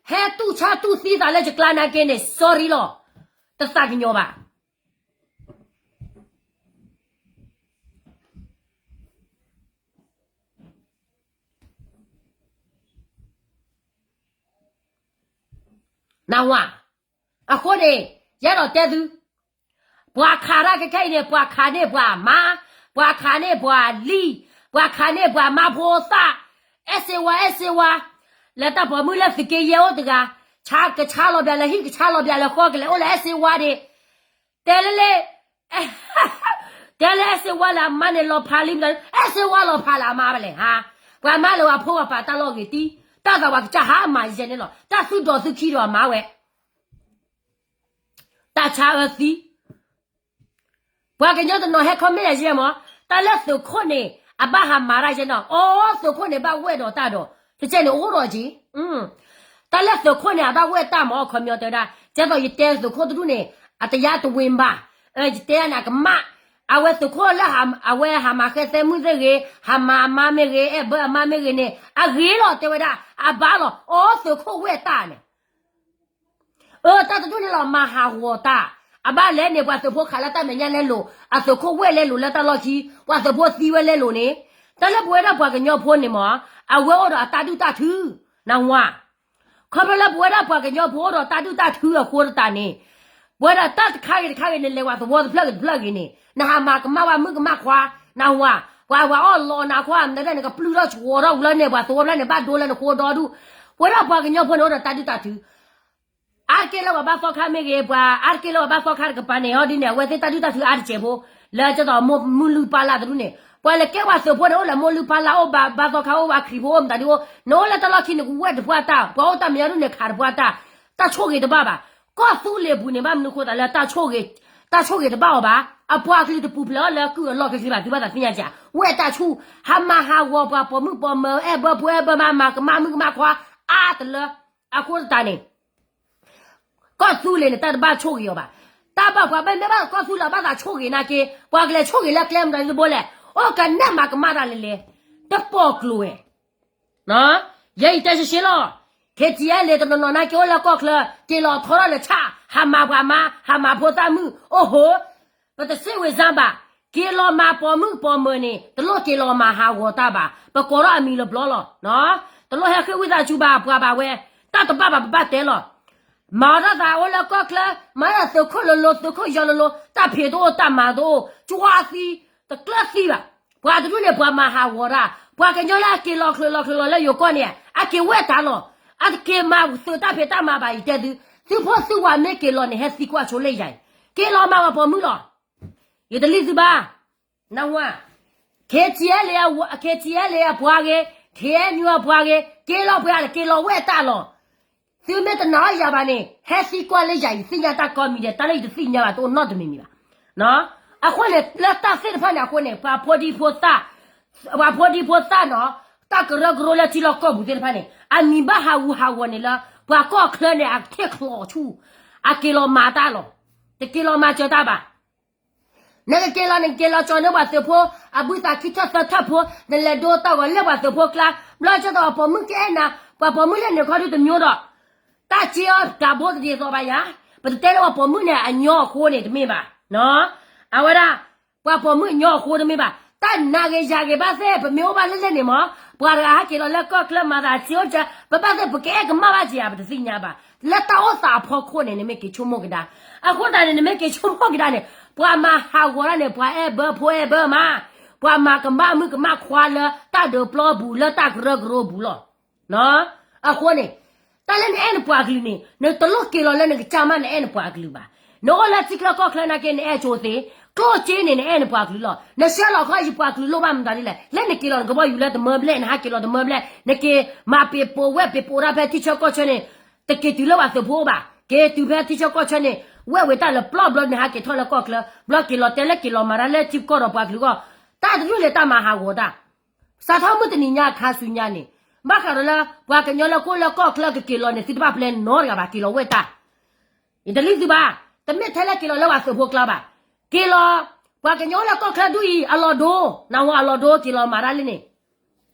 ဟဲတူၢ်ဆါတူၢ်သံသးလၢယကျါနာ်က့န့ၣ် sorry လီၤ, တသးကညီၤဘၣ်. နၢ်ဟူဧါ, အဃိန့ၣ် ယအဲၣ်ဒိးတဲသု, ပှၤခးတၢ်ခဲခဲအံၤန့ၣ် ပှၤခးန့ၢ်ပှၤမါ, ပှၤခးန့ၢ်ပှၤလံၤ, ပှၤခးန့ၢ်ပှၤမါဖိသၣ်, အဲၣ်စ့ဝါ အဲၣ်စ့ဝါ, လၢတၢ်ပိာ်မုၣ်လၢသုးက့ယဲၢ်အိၣ်တဂၤ, ဆါကဆါလီၤပျးလၢဟံၣ် ကဆါလီၤပျးလၢဃီ ကလဲၤအိၣ်လၢအဲၣ်စ့ဝါဒ့ၣ်, တဲလၢလၢ တဲလၢအဲၣ်စ့ဝါလၢအမါန့ၣ်လီၤဖးလံမတၤ, အဲၣ်စ့ဝါလီၤဖးလၢအမါဘၣ်လဲၣ်ဟါ, ပှၤမါလၢပှၤဖိပှၤပာ်တၢ်လီၢ်ဂ့ၤတံၢ်, တၢ်သးပှၤကစၢ်ဟါအမၤယဲန့ၣ်လီၤ, တၢ်သူၣ်ဒိးသူၣ်ခံဒီးအမါဝဲ တၢ်ဆါအၢသံ, ပှၤကညီတနီၤဟဲ comment ယဲမး, တၢ်လၢသုးခိၣ်န့ၣ် အဘၣ်ဟးမၤတၢ်ယဲနီၤ, အိ သုးခိၣ်န့ၣ်ဘၣ်ဝဲၢ်ဒီးတၢ်ဒီး, တကဲန့ၣ်အိၣ်ဒီးက့ၤ, တၢ်လၢသုးခိၣ်န့ၣ် အဘၣ်ဝဲၢ်တၢ်မး အခီပညီတဲဝဲဒၣ်, ကဲသိးယတဲသုးခိၣ်တဒူၣ်န့ၣ် အတယါတဝ့ၤဘၣ်, ယတဲယါန့ၣ်အကမၣ်, အဝဲသုးခိၣ်လၢ အဝဲဟးမၤဃဲသဲမုၣ်သ့ၣ်ဂ့ၤ, ဟးမၤအမါမ့ၢ်ဂ့ၤ, အဲၣ်ဘၢအမါမ့ၢ်ဂ့ၤန့ၣ် အဂ့ၤလီၤတဲဝဲဒၣ်, အဘၣ်လီၤ, အိ သုးခိၣ်ဝဲၢ်တၢ်န့ၣ် အၢ တၢ်တဒူၣ်န့ၣ်လီၤ မၤဟးဂီၤတၢ်, အဘၣ်လဲၣ်န့ၣ် ပှၤသုးဖိခးလၢတၢ်မဲာ်ညါလဲလိာ်, အသုးခိၣ်ဝဲၢ်လဲလိာ်လၢတၢ်လီၢ်ခံ, ပှၤသုးဖိသံဝဲလဲလိာ်န့ၣ်, တၢ်လၢပဝဲဒၣ်ပှၤကညီဖိန့ၣ်မး, အဝဲအိၣ်ဒီးအတၢ်ဒုၣ်တၢ်ထု, နၢ်ဟူဧါ, ခီဖျိလၢပဝဲဒၣ်ပှၤကညီဖိအိၣ်ဒီးတၢ်ဒုၣ်တၢ်ထုအဃိသတးန့ၣ်, ပဝဲဒၣ်တၢ်တခါဂ့ၤတခါဂ့ၤန့ၣ် လဲၤဝဲသဝီတဖျၢၣ်ဂ့ၤတဖျၢၣ်ဂ့ၤန့ၣ် နဟးမၤကမၣ်ဝဲမုၣ်ကမၣ်ခွါ, နၢ်ဟူဧါ, ပှၤဝဲအီၣ်လီၤနၤခီ မနုၤဒၣ်န့ၣ် ကပျုၢ်ထီၣ်ဆှီထီၣ်ဝဲလၢန့ၣ် ပှၤသဝီဖျၢၣ်န့ၣ် ဘၣ်ဒိလၢနဃိဒီဒူၣ်, ပဝဲဒၣ်ပှၤကညီဖိန့ၣ်အိၣ်ဒီးတၢ်ဒုၣ်တၢ်ထု အါတက့ၢ်လၢပှၤဘါသီခါမ့ၢ်ဂ့ၤ, ပှၤအါတက့ၢ်လၢပှၤဘါသီခါတကပၤန့ၣ် ဟီဒ်န့ၣ် အဝဲသ့ၣ်တၢ်ဒုၣ်တၢ်ထုအါတစဲးဖိ, လၢကသိးမိၢ်လုၢ်ပၢ်လၢ်တဒူၣ်န့ၣ်, ပှၤလဲၤကဲပှၤသုးဖိန့ၣ် အိၣ်လၢမိၢ်လုၢ်ပၢ်လၢ် အိၣ်ဘါသီခါ အိၣ်ဝဲခရံာ်ဖိ အိၣ်မတၤဒ်အိၣ်, နအိၣ်လၢတၢ်လီၢ်ခံန့ၣ် ကဝဲၢ်တပှၢ်တၢ်, ပှၤအိၣ်တၢ်မဲာ်ညါဒူၣ်န့ၣ် ခးတပှၢ်တၢ်, တၢ်ဆိၣ်ဂ့ၤတဘၣ်ဘၣ်. ကီၢ်သူလ့ၤပူၤန့ၣ် ဘၣ်မနုၤဃိသးလၢ တၢ်ဆိၣ်ဂ့ၤတဘၣ်အီၤဘၣ်. အပှၤကလုာ်တပူၤဖျဲးအီၤလၢကုၢ်အလီၢ်ခံဘၣ် သုဘၣ်သးသ့ၣ်ညါစ့ၢ်, ဝဲတၢ်ဆူၣ်, ဟးမၤဟးဂီၤပှၤပိာ်မုၣ်ပိာ်မၢၤ အဲၣ်ဘၢဖိအဲၣ်ဘၢမါ မၤကမၣ်မုၣ်ကမၣ်ခွါ အါတလၢ အဃိသတးန့ၣ် ကီၢ်သူလ့ၤန့ၣ် တၢ်တဘၣ်ဆိၣ်ဂ့ၤအီၤဘၣ်. တၢ်ဘၣ်ပှၤဘၣ်မ့ၢ်ဘၣ်ကီၢ်သူလ့ၤဘၣ်သးဆိၣ်ဂ့ၤနာ်က့, ပှၤကလဲၤဆိၣ်ဂ့ၤလၢကျဲမတၤဒ်တဘိလဲၣ်, အိၣ်ကနဲၣ်မၤကမၣ်တၢ်လဲၤလဲၤ, တပိာ်ကျိၤဝဲ, ယဲအံၤတဲရှဲရှဲလီၤ, ခ့ထံအဲလ့ၤတနီၤနီၤနာ်က့အိၣ်လၢကီၢ်ချၢ, က့ၤလီၤထီထီၣ်လၢဆၣ်, ဟးမၤပှၤမါ, ဟးမၤဖိသၣ်မုၣ်, အိၣ်ဟိ, ပတစ့ဝ့ၤစၢ်ဘၣ်, က့ၤလီၤမၤပိာ်မုၣ်ပိာ်မၢၤန့ၣ် တလိၣ်က့ၤလီၤမၤဟးဂီၤတၢ်ဘၣ်, ပကိးထီၣ်အမံၤလၢဘျီလီၤ. တလိၣ်ဟဲဃ့ဝံသးစူၤဘၣ်ပှၤဘၣ်ဝဲ, တၢ်တဘၣ်ဘၣ်ပဘၣ်တဲလီၤ. မၤအီၤတၢ်သးအိၣ်လၢကီၢ်ချၢ, မၤတၢ်သုးခိၣ်လိၤလိၤ သုးခိၣ်ယီၤလိၤလိၤ, တၢ်ဖံးတအိၣ် တၢ်မၤတအိၣ်, ကၠွါသံ, တကျၢၢ်သံဘၣ်. ပှၤတဒူၣ်န့ၣ် ပှၤမၤဟးဂီၤတၢ်, ပှၤကညီလၢအက့ၤလီၤချုးလီၤချုးလီၤလၢယိၤကီၢ်န့ၣ် အက့ၤဝဲတၢ်လီၤ, အတက့ၤမၤသုးတၢ်ဖံးတၢ်မၤဘၣ် ယတဲသု, သုးဖိသုးဝၤမ့ၢ်က့ၤလီၤန့ၣ် ဟဲသံကွၢ်ဆိလၢယၤအံၤ, က့ၤလီၤမၤပှၤပိာ်မုၣ်လီၤ. ယတလံၣ်သုဘၣ်, နဝၤ, KTLA အပှၤဂ့ၤ, KNU အပှၤဂ့ၤ, က့ၤလီၤပှၤန့ၣ် က့ၤလီၤဝဲတၢ်လီၤ. သုမ့ၢ်တနာ်အီၤယၤဘၣ်န့ၣ် ဟဲသံကွၢ်လၢယၤအံၤ သ့ၣ်ညါတၢ်ကိးမံၤဒဲး, တၢ်လၢယတသ့ၣ်ညါဘၣ် တအိၣ်နီတမံၤမံၤဘၣ်. အဃိန့ၣ် လၢတၢ်သ့ၣ်တဖၣ်န့ၣ်အဃိန့ၣ် ပှၤဖိဒံဖိသၣ်, ပှၤဖိဒံဖိသၣ်နီၤ, တၢ်ကရၢကရိလၢထံလီၢ်ကီၢ်ပူၤသ့ၣ်တဖၣ်န့ၣ် အမံၤဘၣ်ဟးဂူာ်ဟးဂီၤန့ၣ်လၢ ပှၤကီၢ်ချၢန့ၣ် အထံၣ်ချီၣ်ဆူၣ်, အက့ၤလီၤမၤတၢ်လီၤ, တက့ၤလီၤမၤစၢၤတၢ်ဘၣ်. နကက့ၤလီၤ နကက့ၤလီၤကၠီၤန့ၢ်ပှၤသုးဖိ အဘုသးခံထၢၣ်သၢထၢၣ်ဖိ, နလဲၤဒိတၢ်ဂီၤလၢပှၤသုးဖိကျါ, ဘျီဆၢဒီးပှၤပိာ်မုၣ်ကအဲၣ်နၤ, ပှၤပိာ်မုၣ်လၢန့ၣ်ခီဒုတမျိုးဒီး, တၢ်စ့အီၤကးဘိတဒ်သိးဘၣ်ယၤ, ပတတဲလၢပှၤပိာ်မုၣ်န့ၣ်အညီအဃိန့ၣ်တမ့ၢ်ဘၣ်, အဝဲဒၣ် ပှၤပိာ်မုၣ်အညီအဃိတမ့ၢ်ဘၣ်, တၢ်နၤဂ့ၤယၤဂ့ၤဘၣ်သ့ၣ် ပမ့ၢ်အိၣ်ဘၣ်လၢလဲၣ်န့ၣ်မး, ပှၤတဂၤဟဲက့ၤလီၤလၢကီၢ်ချၢမၤသးစ့အိၣ်က, ပဘၣ်သ့ၣ်ပကအဲၣ်ကမၣ်ဘၣ်က့ၤဧါ ပတသ့ၣ်ညါဘၣ်. လၢတၢ်အိၣ်သးအဖီခိၣ်န့ၣ် နမ့ၢ်က့ၤဆိကမိၣ်ကဒါ, အဃိသတးန့ၣ် နမ့ၢ်က့ၤဆိကမိၣ်ကဒါန့ၣ် ပှၤမၤဟးဂီၤတၢ်န့ၣ် ပှၤအဲၣ်ဘၢဖိအဲၣ်ဘၢမး, ပှၤမၤကမၣ်မုၣ်ကမၣ်ခွါလၢတၢ်ဒုးပျီပူၤလၢတၢ်ကရၢကရိပူၤလီၤ. အဃိန့ၣ် တၢ်လၢနအဲၣ်နပှၤကလုာ်န့ၣ် နတလိၣ်က့ၤလီၤလၢနကစၢ်မး နအဲၣ်နပှၤကလုာ်ဘၣ်. နအိၣ်လၢထံချၢကီၢ်ချၢနာ်က့ နအဲၣ်ဆိသ့, ကျိၣ်စ့န့ၣ် နအဲၣ်နပှၤကလုာ်လီၤ. နဆှၢလီၤခီ ယပှၤကလုာ်လိၣ်ဘၣ်မတၤဒ်လဲၣ်, လၢနက့ၤလီၤ နကဘီယူၤလၢတမၢဘျဲၣ် နဟးက့ၤလီၤတမၢဘျဲၣ်, နက့ၤမၤပ့ၤပိာ်ဝဲပ့ၤပိာ်တၢ်ဖဲထံဆၢကီၢ်ဆၢန့ၣ်, တက့ၤတုၤလၢပှၤသုးဖိအိၣ်ဘၣ်, က့ၤတုၤဖဲထံဆၢကီၢ်ဆၢန့ၣ်, ဝဲဝံၤတၢ်လၢပျီဘျီ နဟးက့ၤထီၣ်လၢကီၢ်ချၢ, ဘျီက့ၤလီၤတဲလၢက့ၤလီၤမၤတၢ်လၢထံကီၢ်ဒီးပှၤကလုာ်အဂီၢ်, တၢ်တဒူၣ်န့ၣ်တၢ်မၤဟးဂီၤတၢ် စးထီၣ်မုၢ်တနံၤညါအခါဆူညါန့ၣ်, ဘၣ်ဃးဒီးလၢ ပှၤကညီလၢကအိၣ်လၢကီၢ်ချၢကက့ၤလီၤန့ၣ် သုတဘၣ်ပျဲနီတဂၤဘၣ် က့ၤလီၤဝဲတၢ်. ယတလံသုဘၣ်, တမ့ၢ်ထဲလၢက့ၤလီၤလၢပှၤသုးဖိကျါဘၣ်. က့ၤလီၤ, ပှၤကညီလၢကီၢ်ချၢဒူၣ်အံၤ အလီၢ်ဒိ, နၢ်ဟူအလီၢ်ဒိက့ၤလီၤမၤတၢ်လံန့ၣ်,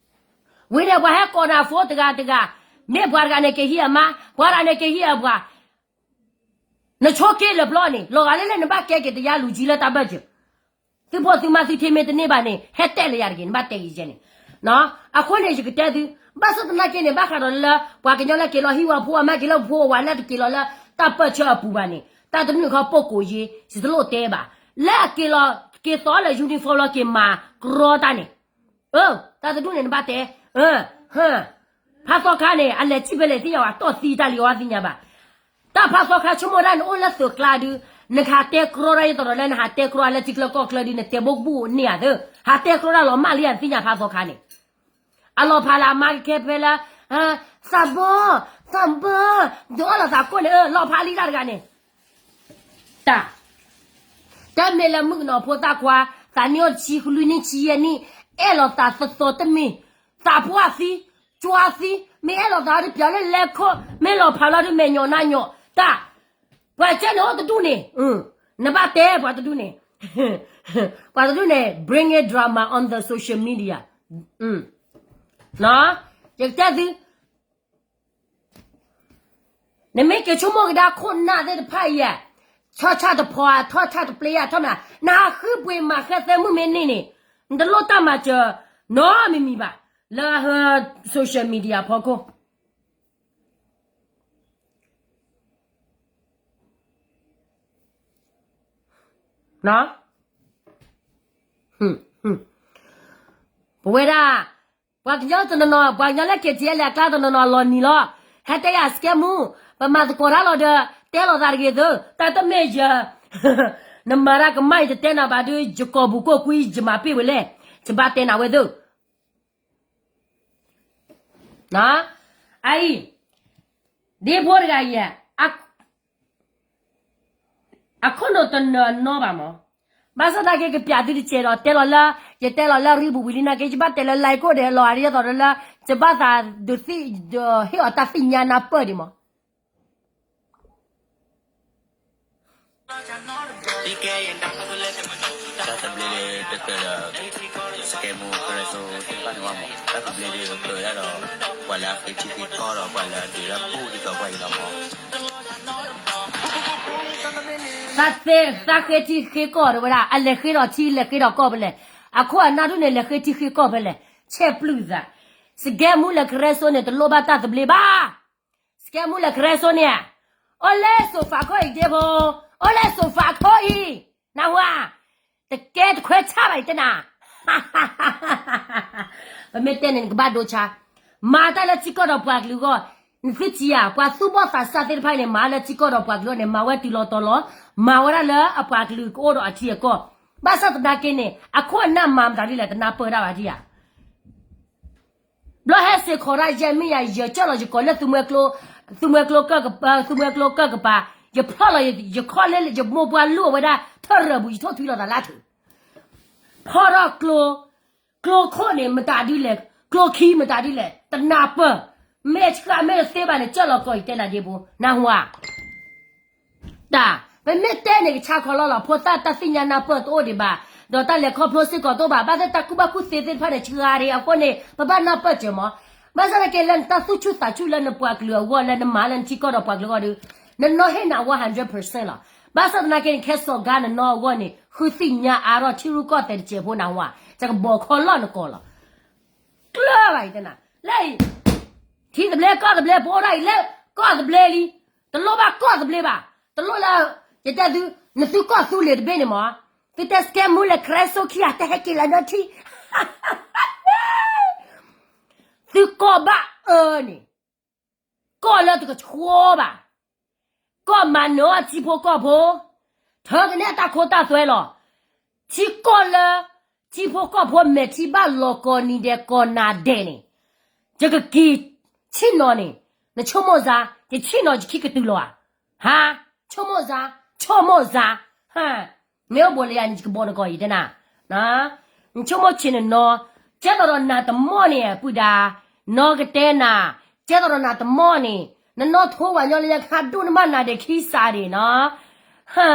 ဝံၤန့ၣ် ပှၤဟဲကိးနၤဖိတဂၤတဂၤ, မ့ၢ်ပှၤတဂၤန့ၣ်က့ၤဟံးအမါ, ပှၤတဂၤန့ၣ်က့ၤဟံးအပှၤ နဆိက့ၤလၢပျီန့ၣ် လီၤဂာ်လၢလၢနဘၣ်ကဲက့ၤတယါလူၤကံလၢတၢ်ဘၢၣ်စၢၤ, သုးဖိသုးမါသုထံမ့ၢ်တန့ၢ်ဘၣ်န့ၣ် ဟဲတဲလၢယၤတဂ့ၤ နဘၣ်တဲဂ့ၤယဲန့ၣ်. အဃိန့ၣ် ယကတဲသု, ဘၣ်ဆၣ်သနာ်က့န့ၣ် ဘၣ်ဃးဒီးလၢ ပှၤကညီလၢက့ၤလီၤဟံၣ်ဝါဖိအမါက့ၤလီၤဖိအဝၤလၢတက့ၤလီၤလၢတၢ်ပၢၢ်ဆၢအပူၤဘၣ်န့ၣ် တၢ်တဒူၣ်န့ၣ်ခီပိာ်ကိးယ့ၤ ယတလိၣ်တဲဘၣ်. လၢအက့ၤလီၤက့ၤသီလၢ uniform လီၤက့ၤမၤကြီတၢ်န့ၣ် တၢ်တဒူၣ်န့ၣ်နဘၣ်တဲ, ဖးသီခါန့ၣ် အလဲၤထံၣ်ဖဲလဲၣ်သ့ၣ်ညါဝဲ တီၢ်သံတၢ်လံအီၤသ့ၣ်ညါဘၣ်. တၢ်ဖးသီခါဆိကမိၣ်ဒၣ်န့ၣ်အိၣ်လၢသုးကျါဒုး, နကဟးတဲကြီတၢ်ဒ်သိးဒီးလၢ နဟးတဲကြီလၢထံချၢကီၢ်ချၢဒုး နတဲဘိကဘူၣ်န့ၢ်ဧါသၢ, ဟးတဲကြီတၢ်လီၤမၢ်လံဧါ နသ့ၣ်ညါဖးသီခါန့ၣ် အလီၤဖးလၢအမါကခဲဖဲလၢ သးဘီ, သးဘီ, ဒုးအီၣ်လီၤသးကိၢ်န့ၣ် လီၤဖးလံတၢ်တဂၤန့ၣ် တၢ်, တၢ်မ့ၢ်လၢမုၣ်ကနီၤဖိသၣ်ခွါ, သးနံၣ်အိၣ်တဆံ လွံၢ်နံၣ်ဆံယဲၢ်နံၣ်, အဲၣ်လီၤသးသီသီတမံၤ, သးပှၢ်သံ, ကၠွါသံ, မ့ၢ်အဲၣ်လီၤသးဒုးပၠးလၢလဲၤခိၣ်, မ့ၢ်လီၤဖးလီၤဒုးမဲာ်ညိးနါညိး, တၢ်, ပှၤကဲန့ၣ်အိၣ်တဒူၣ်န့ၣ်, နဘၣ်တဲပှၤတဒူၣ်န့ၣ်, ပှၤတဒူၣ်န့ၣ် bring a drama on the social media, ယကတဲသု နမ့ၢ်က့ၤဆိကမိၣ်ကဒါခိၣ်နၢ်သ့ၣ်တဖၣ်အံၤ, ဆီၣ်ဆၣ်တဖီအထီၣ်ဆၣ်တပျ့အထီၣ်မး, နဟးဃုပှ့ၤမၤဃဲသဲမုၢ်မ့ၢ်န့ၢ်န့ၣ်, နတလိၣ်တၢ်မၤစၢၤနီတမံၤမံၤဘၣ်, လၢ social media ဖီခိၣ် ပဝဲဒၣ် ပှၤကညီတနီၤနီၤ ပှၤကညီလၢ KTLA အကျါတနီၤနီၤလီၤနံၤလီၤ. ဟဲတဲယၤ စကဲမူ, ပမၤသကိးတၢ်လီၤဒီး တဲလီၤသးတဂ့ၤသု, တၢ်တမ့ၢ်ယၤ, နမၤတၢ်ကမၣ်ယတတဲနၤဘၣ်ဒုး ယကိာ်ပူၤကိာ်ကွံယမၤပ့ၢ်ဝဲလဲၣ်, ယဘၣ်တဲနၤဝဲသု အအံၤ, ဒ်ဖိတဂၤအံၤ, အခိၣ်နူာ်တနၢၤနီဘၣ်မး, ဘၣ်ဆၣ်သနာ်က့ကပျးသုတစဲးဒီး တဲလီၤလၢ, ယတဲလီၤလၢရံဘူၤဝံၤလံနာ်က့ ယဘၣ်တဲလၢ like အိၣ်ဒီးလီၤဂာ်ဒ်သိးဒီးလၢ, ယဘၣ်သးဒုးသ့ၣ်ဒီးဟ့ၣ်အီၤတၢ်သ့ၣ်ညါနၢ်ပၢၢ်ဒံးမး တၢ်သဘျ့ဒ်တကၢၢ်ဒီး စကဲမူကရၢစိသ့ၣ်တဖၣ်န့ၣ်ဝဲမး, တၢ်သဘျ့ဒ်ကကၢၢ်ဒၣ်ဒီး ပှၤလၢအဃ့ထံဃ့ကီၢ်ဒီး ပှၤလၢအဒုးတၢ်ပူၣ်ဒ်သိးပှၤအံၤလီၤမး. သးဃ့ထံဃ့ကီၢ်တဝဲဒၣ် အလဲၤဃ့ဒီးထံလဲၤဃ့ဒီးကီၢ်ဖဲလဲၣ်, အခိၣ်အနၢ်ဒိၣ်န့ၣ် လဲၤဃ့ထံဃ့ကီၢ်ဖဲလဲၣ်, ဆဲးပျုၢ်သး, စကဲမူလၢကရၢစိန့ၣ် တလိၣ်ဘၣ်တၢ်သဘျ့ဘၣ်. စကဲမူလၢကရၢစိန့ၣ်ဧါ, အိၣ်လၢ sofa ခိၣ်အံၤဒ့ဖိ, အိၣ်လၢ sofa ခိၣ်အံၤ, နၢ်ဟူဧါ, တကဲတခွဲးဆၣ်ဘၣ်အံၤတဲနၤ, ပမ့ၢ်တဲန့ၣ် နကဘၣ်ဒိဆါ, မၤတၢ်လၢထံကီၢ်ဒီးပှၤကလုာ်အဂီၢ်, နသုထံၣ်ဧါ, ပှၤသူၣ်ဘီၣ်သးစၢ်သ့ၣ်တဖၣ်န့ၣ် မၤလၢထံကီၢ်ဒီးပှၤကလုာ်အဂီၢ်န့ၣ် မၤဝဲတုၤလီၤတီၤလီၤ, မၤဝဲဒၣ်လၢအပှၤကလုာ်ကအိၣ်ဒီးအထံအကီၢ်, ဘၣ်ဆၣ်သနာ်က့န့ၣ် အခိၣ်အနၢ်မၤမတၤဒ်လဲၣ် တနၢ်ပၢၢ်ဒၣ်ဘၣ်ထံၣ်ဧါ ဘျီဟဲစ့ၢ်ကီးဒၣ်ယဲၢ်မ့ၢ်ယၤ ယကၢၢ်လီၤယကိးလၢသုးမွဲကျိ, သုးမွဲကျိကၢၢ်ကပၤ, သုးမွဲကျိကၢၢ်ကပၤ, ယဖီၣ်လီၤယခီၣ်လၢယမိၢ်ပှၢ်လူၢ်အဝဲဒၣ် ထၢၣ်ရၢၢ်ပူၤ ယထိၣ်ထွံလီၤသးလၢထူၣ်, ဖီၣ်ထီၣ်ကျိ, ကျိခိၣ်န့ၣ် မတၤဒ်လဲၣ်, ကျိခံမတၤဒ်လဲၣ် တနၢ်ပၢၢ်, မ့ၢ်ဆှၢမ့ၢ်တသ့ဘၣ်န့ၣ် ကၢၢ်လီၤကီးယတဲနၤဒ့ဖိ နၢ်ဟူဧါ တၢ်, ပမ့ၢ်တဲန့ၣ်ကဆါခီလီၤလီၤ, ဖိသၣ်တၢ်သ့ၣ်ညါနၢ်ပၢၢ်တအိၣ်ဒံးဘၣ်, ဒီးတၢ်လဲၤခီဖျိစ့ၢ်ကီးတအိၣ်ဘၣ်, ဘၣ်သ့ၣ်တၢ်ကူၣ်ဘၣ်ကူၣ်သ့သ့ၣ်တဖၣ်န့ၣ် ဆှါဒံးအဃိန့ၣ် ပဘၣ်နၢ်ပၢၢ်စၢၤမး, ဘၣ်ဆၣ်သနာ်က့လၢနတၢ်သူၣ်ဆူၣ်သးဆူၣ်လၢနပှၤကလုာ်အဂီၢ် လၢနမၤလၢနထံကီၢ်ဒီးပှၤကလုာ်အဂီၢ်ဒီး, နနီၢ်ဟ့ၣ်နၤဝဲ hundred percent လီၤ, ဘၣ်ဆၣ်သနာ်က့န့ၣ် ခဲစီၤကါနနီၢ်အဂီၢ်န့ၣ် ဃုသ့ၣ်ညါအါထီၣ်ထံရူၢ်ကီၢ်သဲးတစဲးဖိနၢ်ဟူဧါ, ယကဘီးခီလီၢ်နကိးလီၤ ကျၢၢ်ဘၣ်အံၤတဲနၤ, လၢအံၤ, ထံသဘျ့ကီၢ်သဘျ့ ပအိၣ်ဒၣ်အံၤလၢကီၢ်သဘျ့လံ, တလိၣ်ဘၣ်ကီၢ်သဘျ့ဘၣ်, တလိၣ်လၢ, ယတဲသု, နသုကီၢ်သူလ့ၤတဘ့ၣ်န့ၣ်မး, သုတဲစကဲမူလဲၤ ခရဲစိခံဂၤ တဟဲက့ၤလၢနီၢ်ထံ သုကီၢ်ဘၣ်အၢန့ၣ်, ကီၢ်လၢတကဆှီဘၣ်, ကီၢ်မၤနၢၤအီၣ်ထံဖိကီၢ်ဖိ, ထၢကနဲၣ်တၢ်ခိတၢ်သွဲလီၤ, ထံကီၢ်လၢ, ထံဖိကီၢ်ဖိမဲာ်ထံဘၣ်လီၤကီးနံၤဒဲးကီးနၤဒဲးန့ၣ်, ယကက့ၤဆ့ၣ်နီၤန့ၣ်, နဆ့ၣ်နီၤယခံကတုၤလီၤဧါ, ဟါ, ဆိကမိၣ်စါ, ဆိကမိၣ်စါ, ဟါ, မ့ၢ်အိၣ်ဘူးလၢယၤန့ၣ် ယကဘီနကီးအံၤတဲနၤ နဆိကမိၣ်ဆ့ၣ်နီၤနီၤ, ကဲသိးဒီးနၤတမီၢ်န့ၣ် ပုၢ်ဒါ, နီၢ်ကတဲနၤ, ကဲသိးဒီးနၤတမီၢ်န့ၣ်, နနီၢ်ထိဝဲညီလၢညါခါဒိၣ်နမးနၤဒဲးခံစးဒံးနီၤ, ဟါ,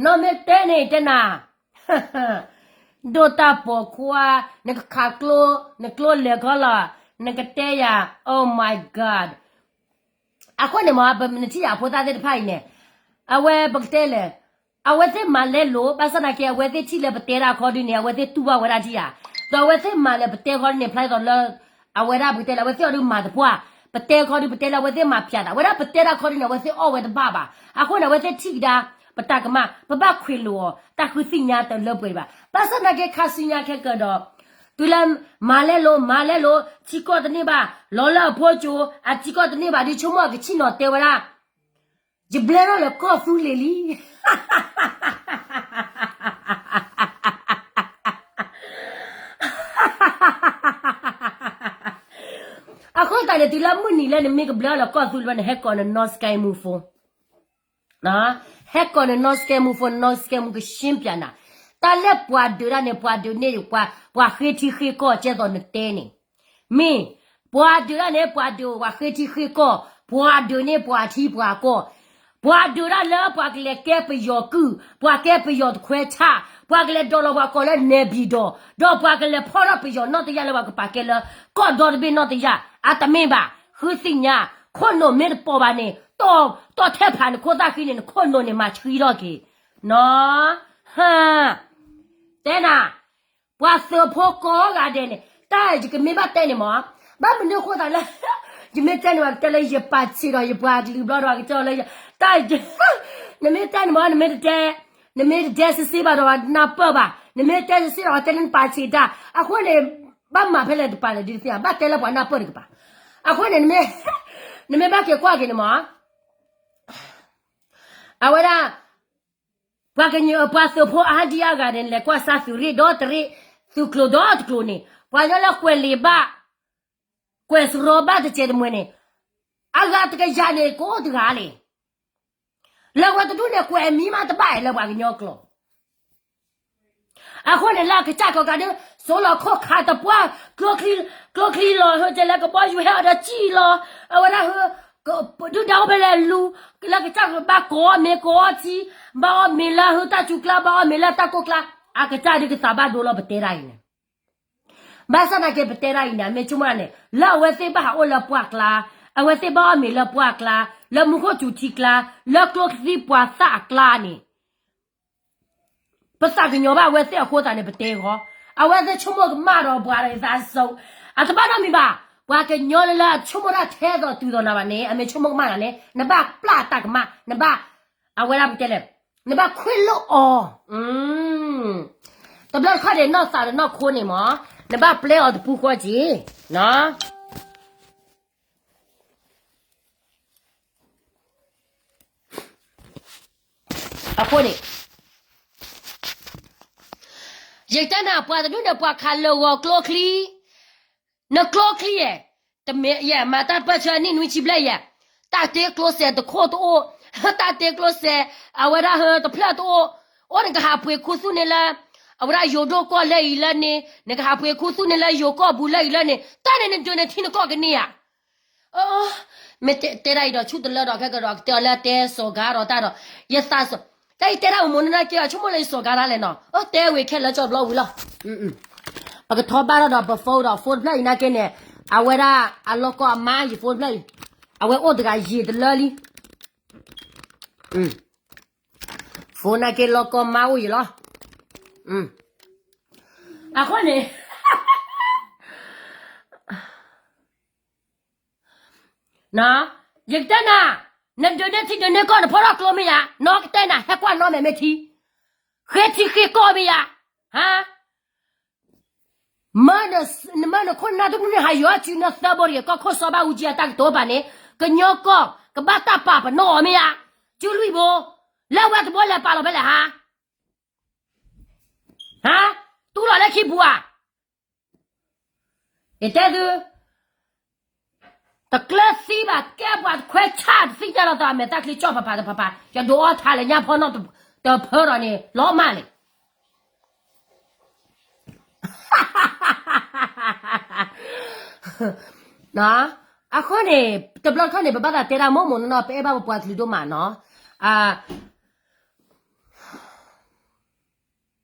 နီၢ်မ့ၢ်တဲန့ၣ်တဲနၤ, ဒိၣ်တၢ်ပိာ်ခွါ, နကခးကျိ, နကျိလဲၤခီလီၤ, နကတဲယၤ, Oh my God, အဃိန့ၣ်မ့ၢ် ပမ့ၢ်နထံၣ်ယၤအဖိသၣ်သ့ၣ်တဖၣ်အံၤန့ၣ်, အဝဲပကတဲလဲၣ်, အဝဲသ့ၣ်မၤလဲလိာ် ဘၣ်ဆၣ်သနာ်က့ အဝဲသ့ၣ်ထံၣ်လၢပတဲတၢ်ခီဒုန့ၣ် အဝဲသ့ၣ်တူၢ်ဘၣ်ဝဲဒၣ်ထံၣ်ဧါ, ဒီးအဝဲသ့ၣ်မၤလဲၤပတဲခီဒုန့ၣ် ဖျါသိးလၢ, အဝဲဒၣ်ပကတဲလဲၣ် အဝဲသ့ၣ်အီၤဒုမၤတပှၢ်, ပတဲခီဒုပတဲလၢအဝဲသ့ၣ်မၤဖၠးသး အဝဲဒၣ်ပတဲတၢ်ခီဒုန့ၣ် အဝဲသ့ၣ်အီၣ်ဝဲတဘၣ်ဘၣ်, အဃိန့ၣ် အဝဲသ့ၣ်ထံၣ်ကဒါ, ပတၢ်ကမၣ် ပဘၣ်ခွဲးလိာ်အီၤ တၢ်ဃုသ့ၣ်ညါတလၢပှဲၤဘၣ်, ဘၣ်ဆၣ်သနာ်က့ခါဆူညါခဲကၢဒီး တုၤလၢ, မၤလဲလိာ် မၤလဲလိာ် ထံကီၢ်တန့ၢ်ဘၣ်, လီၤလၢအဖိကၠိ, အထံကီၢ်တန့ၢ်ဘၣ်ဒီး ဆိကမိၣ်အကဆ့ၣ်နီၤတဲဝဲဒၣ်, ယဘျဲထီၣ်လၢကီၢ်သူလ့ၤလံ အဃိသတးန့ၣ် တုၤလၢမုၢ်နံၤလၢနမ့ၢ်ကဘျဲထီၣ်လၢကီၢ်သူလ့ၤဘၣ်န့ၣ် ဟဲကိးနနီၢ်စကဲမူဖိ, ဟဲကိးနနီၢ်စကဲမူဖိ နီၢ်စကဲမူကရှင်းပြနၤ, တၢ်လၢပှၤဒုးတၢ်န့ၣ် ပှၤဒုးန့ၢ်, ပှၤဃ့ထံဃ့ကီၢ်ကဲသိးနတဲန့ၣ်, မ့ၢ်, ပှၤဒုးတၢ်န့ၣ် ပှၤဒုးပှၤဃ့ထံဃ့ကီၢ်, ပှၤဒုးန့ၢ်ပှၤထံပှၤကီၢ်, ပှၤဒုးတၢ်လၢပှၤကလဲၤကဲပယီၤကုၢ်, ပှၤကဲပယီၤတခွဲဆၣ်, ပှၤကလဲၤဒိးလီၤပှၤကိးလၢနဲၣ်ဘံၣ်ဒီး, ဒီးပှၤကလဲၤဖီၣ်ထီၣ်ပယီၤနီၢ်တယၢ်လၢပှၤကပာ်ကဲလၢ, ကီၢ်ဒီတဘ့ၣ်နီၢ်တယၢ်, အတမ့ၢ်ဘၣ်, ဃုသ့ၣ်ညါ, ခိၣ်နူာ်မ့ၢ်တပိာ်ဘၣ်န့ၣ်, တီၢ်ထဲဖးနခိၣ်သၣ်ဃံန့ၣ် နခိၣ်နူာ်န့ၣ် မၤဆှံထီၣ်က့ၤ, နီၢ်, ဟါ, တဲနၤ ပှၤသုးဖိကိးဂၤဒဲးန့ၣ် တၢ်ယကမ့ၢ်ဘၣ်တဲန့ၣ်မး, ဘၣ်မနုၤအဃိသတးလၢ, ယမ့ၢ်တဲန့ၣ်ဘၣ် တဲလၢယပာ်ဆံးဒီးယပှၤကလုာ်ဘျီဒီး ကစၢ်လၢ, တၢ်, နမ့ၢ်တဲန့ၣ်မး နမ့ၢ်တတဲ, နမ့ၢ်တတဲစ့စ့ဘၣ်ဒီး နၢ်ပၢၢ်ဘၣ်, နမ့ၢ်တဲစ့စ့ဒီး တဲလၢနပာ်ဆံးတၢ်, အဃိန့ၣ်, ဘၣ်မၤဖဲလဲၣ်တပာ်လဲၣ်ဒ်တသ့ဧါ, ဘၣ်တဲလၢပှၤနၢ်ပၢၢ်တကပၤ, အဃိန့ၣ်, နမ့ၢ်ဘၣ်က့ၤကွၢ်က့ၤန့ၣ်မး အဝဲဒၣ်, ပှၤကညီပှၤသုးဖိအါဒံအါဂၤန့ၣ် လဲၤကွၢ်စၢ်သုးရ့ၣ်ဒီတရ့ၣ်, သုးကျိၤဒီတကျိၤန့ၣ် ပှၤညီလၢကွဲးလံာ်ဘၣ်, ကွဲးစရီဘၣ်တစဲးတမှဲၤန့ၣ်, အဂၤတကယၤန့ၣ် ကအိၣ်တဂၤလဲၣ်. လၢဝဲတဒူၣ်န့ၣ် ကွဲးမံၤမးတဘၣ်လၢပှၤကညီကျိာ် အဃိန့ၣ်လၢအကစၢ်ကီးကးဒုး, စိလီၤခိၣ်ခးတပှၢ်, ကျိချံလီၤဟၢကဲလၢကဘီယူၤဟဲအီၤဒီးစံၣ်လီၤ, အဝဲဒၣ်ဟၢ, ဒုၣ်ဒါအိၣ်ဖဲလဲၣ်လူ, လၢကစၢ်ကဘၣ်ကိးအီၣ်မ့ၤကိးအီထံ, ဘၣ်အီၣ်မ့ၤလၢဟၢတၢ်စူၤကျါ, ဘၣ်အီၣ်မ့ၤလၢတၢ်ကိၢ်ကျါ, အကစၢ်ဒုးကသးဘၣ်ဒိလီၤပတဲဒၣ်အံၤန့ၣ် ဘၣ်ဆၣ်သနာ်က့ပတဲဒၣ်အံၤန့ၣ် မ့ၢ်ဆိကမိၣ်န့ၣ် လၢအဝဲသ့ၣ်ဘၣ်ဟးအိၣ်လၢပှၢ်ကျါ, အဝဲသ့ၣ်ဘၣ်အီၣ်မ့ၤလၢပှၢ်ကျါ, လၢမူခိၣ်စူၤထံကျါ, လၢကျိချံပှၤသၣ်အကျါန့ၣ် ပသးကညီၤဘၣ်အဝဲသ့ၣ်အဃိသတးန့ၣ် ပတဲဂီၤ, အဝဲသ့ၣ်ဆိကမိၣ်ကမၣ်ဒီးပှၤဒီးသးစူၤ, အတဘၣ်နီတမံၤဘၣ်, ပှၤကညီလၢလၢအဆိကမိၣ်တၢ်ထဲသိးတုၤသိးနၤဘၣ်န့ၣ် အမ့ၢ်ဆိကမိၣ်ကမၣ်နၤန့ၣ် နဘၣ်ပျၢ်တၢ်ကမၣ် နဘၣ် အဝဲဒၣ်ပတဲလဲၣ် နဘၣ်ခွ့လိာ်အီၤ တဘျီတခီၣ်န့ၣ် နီၢ်သးဒီးနီၢ်ခိန့ၣ်မး နဘၣ်ပျဲအီၤတပူၤဃီက့ၤ အဃိန့ၣ် ယတဲနၤ ပှၤတဒူၣ်န့ၣ် ပှၤခးလၢာ်ဂီၤကျိချံ, နကျိချံယဲၢ်, တမ့ၢ်ယဲၢ် မၤတၢ်ပၢၢ်ဆၢနံၣ်နွံဆံဘျဲၣ်ယဲၢ်, တၢ်တ့ကျိစဲးတခိၣ်တအိၣ်, တၢ်တ့ကျိစဲး အဝဲဒၣ်ဟၢတဖျၢၣ်တအိၣ်, အိၣ်နကဟးပှ့ၤခူသူၣ်န့ၣ်လၢ အဝဲဒၣ်ယိၤဒိၣ်ကီၢ်လၢအံၤလၢန့ၣ်, နကဟးပှ့ၤခူသူၣ်န့ၣ်လၢယိၤကီၢ်ပူၤလၢအံၤလၢန့ၣ်, တၢ်န့ၣ်နဒုးန့ၣ်ထံနကီၢ်ကန့ၢ်ဧါ မ့ၢ်တဲဒၣ်အံၤဒီးဆူၣ်တလၢဒီး ခဲကဒီးကတဲအီၤလၢတဲစီၤကၤဒီးတၢ်ဒီး ယသးစီၤ, တၢ်အံၤတဲဒၣ်မ့ၢ်မနုၤနာ်က့ ဆိကမိၣ်လၢယစီၤကၤဒၣ်လဲာ်နီၤ, အတဲဝံၤခဲလၢာ်ကၠီဘျီဝံၤလီၤ. ပကထီဘၣ်ထီၣ်ဒီးပ phone ဒီး phone တဖျၢၣ်အံၤနာ်က့န့ၣ်, အဝဲဒၣ်အလီၢ်ကီၢ်အမါယ phone တဖျၢၣ်အံၤ, အဝဲအိၣ်တဂၤယံာ်တလၢလံ. phone နာ်က့လီၢ်ကီၢ်မါအိၣ်ယံာ်လီၤ. အဃိန့ၣ် ယကတဲနၤ, နဒုးန့ၢ်ထံဒုးန့ၢ်ကီၢ် နဖီထီၣ်ကျိမ့ၢ်ယါ, နီၢ်ကတဲနၤ ဟဲကွၢ်နီၢ်မဲာ်မ့ၢ်ထံ, ဃ့ထံဃ့ကီၢ်မ့ၢ်ယါ, ဟါ, မၢနခိၣ်နၢ်တဒူၣ်န့ၣ် ဟးယီၤစုနသၢဘိတဂ့ၤ, ကီၢ်ခိၣ်စီၤဘၣ်အူကၠံအတၢ်ကတိၤပာ်န့ၣ်, ကညီကီၢ် ကဘၣ်တၢ်ပာ်ပနီၣ်အီၤမ့ၢ်ယါ, စုလွံၢ်ဘိ, လၢဝဲတဘိလဲၤပာ်လီၤဖဲလဲၣ်ဟါ ဟါ, တူၢ်လီၤလၢခံပူၤဧါ. ယတဲသု, တကျၢၤသံဘၣ် ကဲပှၤတခွဲဆၣ် တသ့ၣ်ညါလီၤသးမဲာ်တၢ်ချံကၠီၣ်ဖးဖးတဖးဖး, ယဒိးအီၣ်ထါလၢညါဖီနီၣ်တဖၢဒီးန့ၣ် လီၤမၢ်လံ. အဃိန့ၣ် တဘျီတခီၣ်န့ၣ် ပဘၣ်သးတဲဒၣ်မိၢ်မိၢ်နီၢ်နီၢ် ပအဲၣ်ဘၣ်ပပှၤကလုာ်ဒိၣ်မးနီၤ.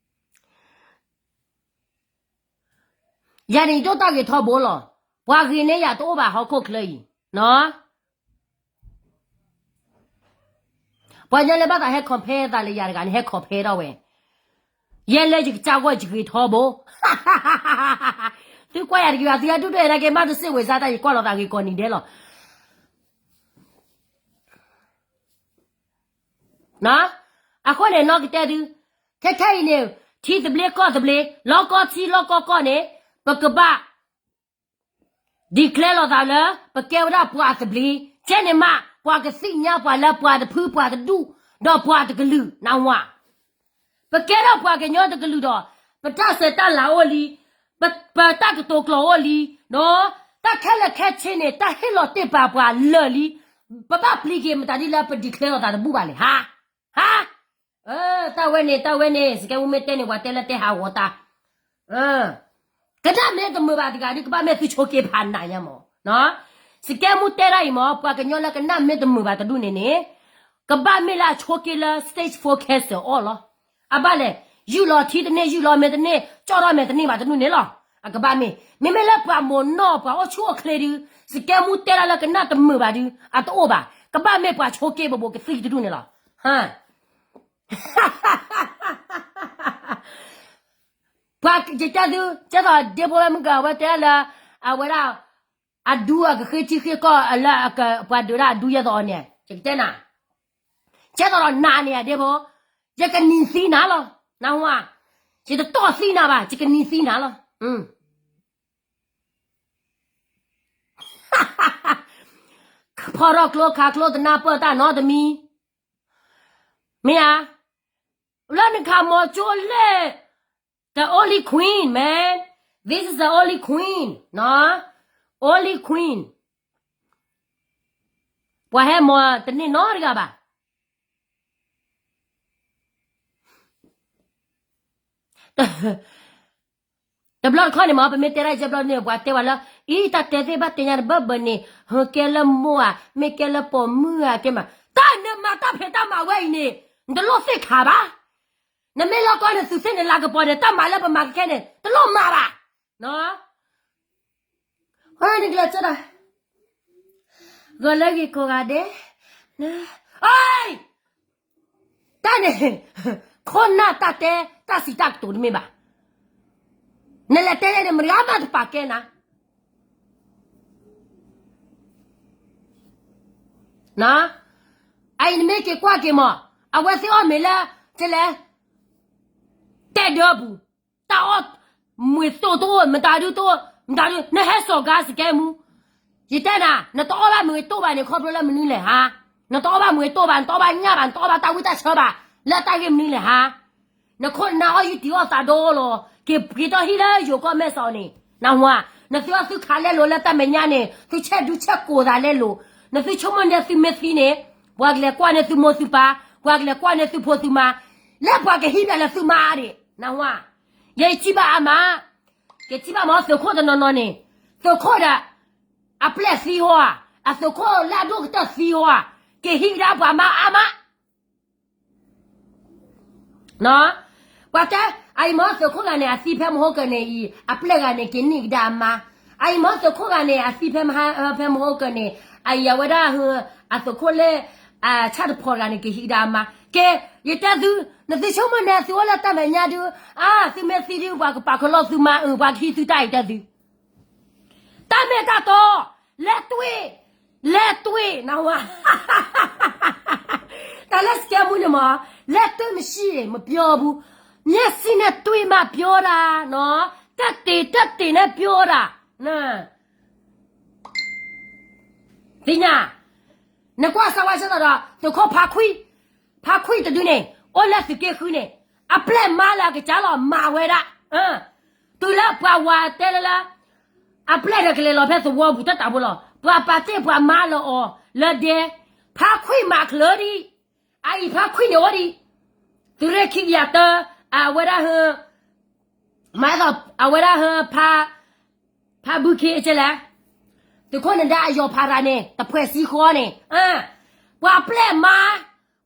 ယၤန့ၣ် ယဒိၣ်တၢ်ဂ့ၤထီဘိလီၤ. ပှၤဂ့ၤန့ၢ်ယၤတအိၣ်ဘၣ်ဟီၣ်ခိၣ်ချၢအံၤနီၤ. ပှၤညီလၢဘၣ်သးဟဲ compare သးလၢယၤတဂၤန့ၣ် ဟဲ compare ထီၣ်ဝဲ, ယဲလၢယကစၢ်ဂီၢ်ယဂ့ၤထီဘိ. သုကွၢ်ယၤတဂ့ၤဘၣ်, သုဟဲဒူၣ်ဒွဲၣ်နာ်က့ မ့ၢ်တစ့ၢ်ဝဲစါတၢ် ယကွၢ်လီၤသးဂ့ၤကိးနံၤဒဲးလီၤ. အဃိန့ၣ် နီၢ်ကတဲဒု, ခဲခဲအံၤန့ၣ် ထံသဘျ့ကီၢ်သဘျ့ လီၢ်ကီၢ်ထံလီၢ်ကီၢ်ကီၢ်န့ၣ် ပကဘၣ် declare လီၤသးလၢ ပကဲဝဲဒၣ်ပှၤသဘျ့, ကဲန့ၣ်မး ပှၤကသ့ၣ်ညါပှၤလၢပှၤတဖုပှၤတဒူၣ် ဒီးပှၤတကလုာ် နၢ်ဟူဧါ. ပကဲထီၣ်ပှၤကညီတကလုာ်ဒီး ပတၢ်ဆဲးတၢ်လၤအိၣ်လံ, ပတၢ်ကတိၤကျိာ်အိၣ်လံ, တၢ်ခဲလၢာ်ခဲဆ့န့ၣ် တၢ်ဟ့ၣ်လီၤတ့ၢ်ပာ်ပှၤလၢာ်လံ, ပဘၣ်ပျံၤက့ၤမတၤဒ်လၢပ declare လီၤသးတဘူၣ်ဘၣ်လဲၣ်, ဟါ, ဟါ, တၢ်ဝဲန့ၣ် တၢ်ဝဲန့ၣ် စကဲမူမ့ၢ်တဲန့ၣ် ပှၤတဲလၢတဲဟးဂီၤတၢ် ကနၣ်မ့ၢ်တမုာ်ဘၣ်တဂၤဒီး ကဘၣ်မ့ၢ်သုဆိးက့ဖးနးညါမး, စကဲမူတဲဒၣ်အံၤမး ပှၤကညီလၢကနၣ်မ့ၢ်တမုာ်ဘၣ်တဒူၣ်န့ၣ်န့ၣ် ကဘၣ်မ့ၢ်လၢအဆိးက့လၢ stage four cancer အီၤလီၤ. အဘၣ်လဲၣ်, ယုၢ်လီၤထံတန့ၢ် ယုၢ်လီၤမဲာ်တန့ၢ် ကၠီၣ်ထီၣ်မဲာ်တန့ၢ်ဘၣ်တဒူၣ်န့ၣ်လီၤ. အကဘၣ်မ့ၢ် မ့မ့ၢ်လၢပှၤမိၢ်နီၢ် ပှၤအိၣ်ဆူၣ်အိၣ်ချ့ဒုး စကဲမူတဲဒၣ်လၢကနၣ်တမုာ်ဘၣ်ဒုး အတအိၣ်ဘၣ်, ကဘၣ်မ့ၢ်ပှၤဆိးက့ဘိးဘိးကသံၣ်တဒူၣ်န့ၣ်လီၤ. ပှၤယတဲသု ကဲသိးဒ့ဖိဝဲမုၢ်ကဝဲတဲလၢ အဝဲဒၣ် အဒူအကဃ့ထံဃ့ကီၢ်လၢ ပှၤဒုးဒၣ်အဒူယဲသိးအီၤန့ၣ် ယကတဲနၤ, ကဲသိးဒီးနၤန့ၣ်အဒ့ဖိ, ယကနံၤသံနၤလီၤ, နၢ်ဟူဧါ, ယတတီၢ်သံနၤဘၣ် ယကနံၤသံနၤလီၤ. ဖီထီၣ်ကျိခးကျိတနၢ်ပၢၢ်တၢ်နီတမံၤ, မ့ၢ်ဧါ, လၢနခးမီၤကၠိလဲၣ်, the only queen man, this is the only queen, နီၤ, only queen, ပှၤဟဲမီၤတန့ၢ်နီတဂၤဘၣ်. တဘျီတခီၣ်န့ၣ်မး ပမ့ၢ်တဲဒၣ်ယဲၢ်ဘျီန့ၣ် ပှၤတဲဝဲလၢ အံၤ တၢ်တဲသ့ၣ်ဘၣ်တဲညါတဘၢဘၢန့ၣ် ဟၢကဲလၢမိၢ်ဧါ မ့ၢ်ကဲလၢပိာ်မုၣ်ဧါ ကဲမး တၢ်နမၤတၢ်ဖံးတၢ်မၤဝဲအံၤန့ၣ် နတလိၣ်သ့ၣ်ခးဘၣ်. နမ့ၢ်လီၤကီန့ၣ်သုသ့ၣ်န့ၣ် လၤကပီၤန့ၣ် တၢ်မၤလၢပမၤကခဲန့ၣ် တလိၣ်မၤဘၣ်. နကလၢာ်ကၢဒၣ် ဂီၤလၢဂ့ၤကိးဂၤဒဲး, တၢ်န့ၣ် ခိၣ်နၢ်တၢ်တဲ တၢ်စံးတၢ်ကတိၤတမ့ၢ်ဘၣ်. နလဲၤတဲလဲၣ်န့ၣ် မတၤဂၤမးတပာ်ကဲနၤ. အအံၤနမ့ၢ်က့ၤကွၢ်က့ၤမး, အဝဲသ့ၣ်အီၣ်မ့ၤလၢ ကလဲၤ တဲဒၢပူၤ, တၢ်အီၣ်မ့ၤသိးတအိၣ်, မတၤဒုတအိၣ်, မတၤဒု နဟဲစိာ်ကါစကဲမူ, ယတဲနၤ, နတအီၣ်ဘၣ်မ့ၤတိၢ်ဘၣ်န့ၣ် ခီဖျိလၢမနုၤလဲၣ်ဟါ, နတအီၣ်ဘၣ်မ့ၤတိၢ်ဘၣ်, နတအီၣ်ဘၣ်ညၣ်ဘၣ်, နတအီၣ်ဘၣ်တၢ်ဝံၣ်တၢ်ဆၢဘၣ်, လၢတၢ်ဂ့ၢ်မနုၤလဲၣ်ဟါ, နခိၣ်နနၢ်အီၣ်ယူၢ်တံၢ်အီၣ်သးဒီလီၤ, က့ၤက့ၤထီၣ်ဟံၣ်လၢယိၤကီၢ်မဲာ်စီးန့ၣ်, နဝၤ, နသုအီၣ်သုခးလဲလိာ်လၢတၢ်မဲာ်ညါန့ၣ် သုဆဲးဒူဆဲးကိးသးလဲလိာ်, နသုဆိကမိၣ်န့ၢ်သုမ့ၢ်သံန့ၣ်, ပှၤကလဲၤကွၢ်န့ၢ်သုမိၢ်သုပၢ်, ပှၤကလဲၤကွၢ်န့ၢ်သုဖိသုမါ, လၢပှၤကဟံးဘၣ်လၢသုမါအါဒံး, နဝၤ, ယဲယထံၣ်ဘၣ်အါမး, ကထံၣ်ဘၣ်မ့ၢ်သုးခိၣ်တနီၤနီၤန့ၣ်, သုးခိၣ်ဒီး အပျဲၢ်သံဟီဧါ, အသုးခိၣ်လၢအဒိၣ်ကတၢၢ်သံဟီဧါ, က့ၤဟံးကဒါပှၤမါအါမး ပှၤတဲ, အအံၤမ့ၢ်သုးခိၣ်ဂၤန့ၣ် အသံဖဲမဟိကၢၢ်န့ၣ်အံၤ အပျဲၢ်ဂၤန့ၣ် က့ၤန့ၢ်ကဒါအမါ, အအံၤမ့ၢ်သုးခိၣ်ဂၤန့ၣ် အသံဖဲမဟါ, ဖဲမဟိကၢၢ်န့ၣ်, အအံၤအဝဲဒၣ်, အသုးခိၣ်လၢ အဆၣ်တဖီတဂၤန့ၣ် က့ၤဟံးကဒါအမါ, ကဲ, ယတဲသု, နသုဆိကမိၣ်န့ၣ် သုအိၣ်လၢတၢ်မဲာ်ညါဒု, အါ, သုမ့ၢ်သံဒု ပှၤကပာ်ခလုးသုမါအု, ပှၤကဟံးသုတၢ်အံၤတဲသု တၢ်မ့ၢ်တၢ်တီ, လဲၤတွ့, လဲၤတွ့, နဝၤ, တၢ်လၢစကဲမူန့ၣ်မး, လဲၤတွ့မရှိမရှိပြောဘူး, မျက်စိနဲ့တွေ့မှပြောတာနော်, သက်သေသက်သေနဲ့ပြောတာ, သ့ၣ်ညါ, နကွၢ်စၢၤဝဲဆၢထီၣ်ဒီး သုးခိၣ်ဖါခွံ, ဖါခွံတဒုန့ၣ်, အိၣ်လၢသုးက့ဃုန့ၣ်, အပျဲၢ်မါလၢအကစၢ်လီၤမၤဝဲဒၣ်, တုၤလၢပှၤဝၤတဲလၢလၢ, အပျဲၢ်ဒီးကလဲၤလီၤဖဲသဝီပူၤတၢ်တၢ်ဖိလီၤ, ပှၤပာ်တ့ၢ်ပှၤမါလၢအီၤ, လၢဒဲ, ဖါခွံမၤချၢဒံး, အအံၤဖါခွံန့ၣ်အိၣ်ဒံး, သုးရ့ၣ်ခံကယၤတၢ, အဝဲဒၣ်ဟ, မၤသီၣ် အဝဲဒၣ်ဟ, ဖါ, ဖါဘုခ့ကဲလဲၣ်, သုးခိၣ်နဒါအယီၤဖးရၤန့ၣ် တဖှဲးစံဃီန့ၣ်, ပှၤပျဲၢ်မါ,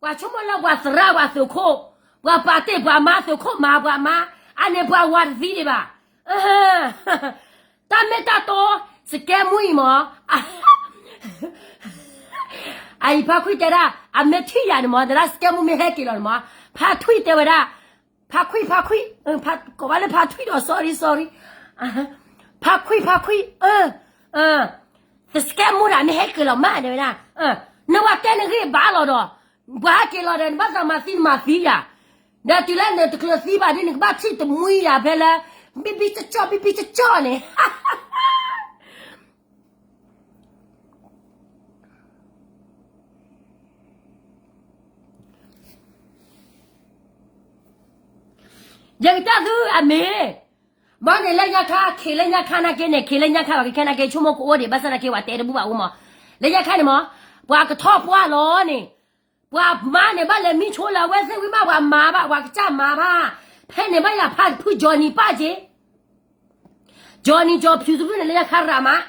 ပှၤဆိကမိၣ်လၢပှၤသရၣ်ပှၤသုးခိၣ်, ပှၤပာ်တ့ၢ်ပှၤမါသုးခိၣ်မၤပှၤမါ, အန့ၣ်ပှၤဝၤတသံဒံးဘၣ်, တၢ်မ့ၢ်တၢ်တီ, စကဲမူအံၤမး, အအံၤဖါခွံတဲဒၣ်, အမ့ၢ်ထံၣ်ယၤန့ၣ်မး, တဒၣ်စကဲမူမ့ၢ်ဟဲက့ၤလီၤန့ၣ်မး, ဖါထွံၣ်တဲဝဲဒၣ်, ဖါခွံ, ဖါခွံ, ကိးဘၣ်လၢဖါထွံၣ်ဒီး sorry, sorry, ဖါခွံ, ဖါခွံ, တစကဲမူဒၣ်မ့ၢ်ဟဲက့ၤလီၤမး တဲဝဲဒၣ်, နဝၤတဲနဂ့ၢ်ဘၣ်လီၤဒီး, ပှၤဟဲက့ၤလီၤဒီး နဘၣ်သးမၤသံနမၤသံယၤ, ဒီးတုၤလၢနတချုးသံဘၣ်ဒ်န့ၣ် ကဘၣ်ထံၣ်တမှံယၤဖဲလၢ, ဘံဘံကၠီကၠီ, ဘံဘံကၠီကၠီန့ၣ် ယကတဲသုအမ့ၢ်, ဘၣ်န့ၣ်လၢညါခါ ခ့လၢညါခါနာ်က့န့ၣ် ခ့လၢညါခါဘၣ်ကခဲနာ်က့ ဆိကမိၣ်ကအိၣ်ဒံး ဘၣ်ဆၣ်နာ်က့ ပှၤတဲတဘူၣ်ဘၣ်အိၣ်မး, လၢညါခါန့ၣ်မး, ပှၤကထီၣ်ပှၢ်လီၤန့ၣ်, ပှၤမါန့ၣ် ဘၣ်လဲၤမံဆိလၢအဝဲသ့ၣ်ဝံၤမး ပှၤမၤဘၣ် ပှၤကစၢ်မၤဘၣ်, ဖဲန့ၣ်ဘၣ်ယၤဖးဖု Johnny ပၢ်က့, Johnny ကၠီၤဖၠူးသဘုၣ်န့ၣ် လၢညါခါရၤမး,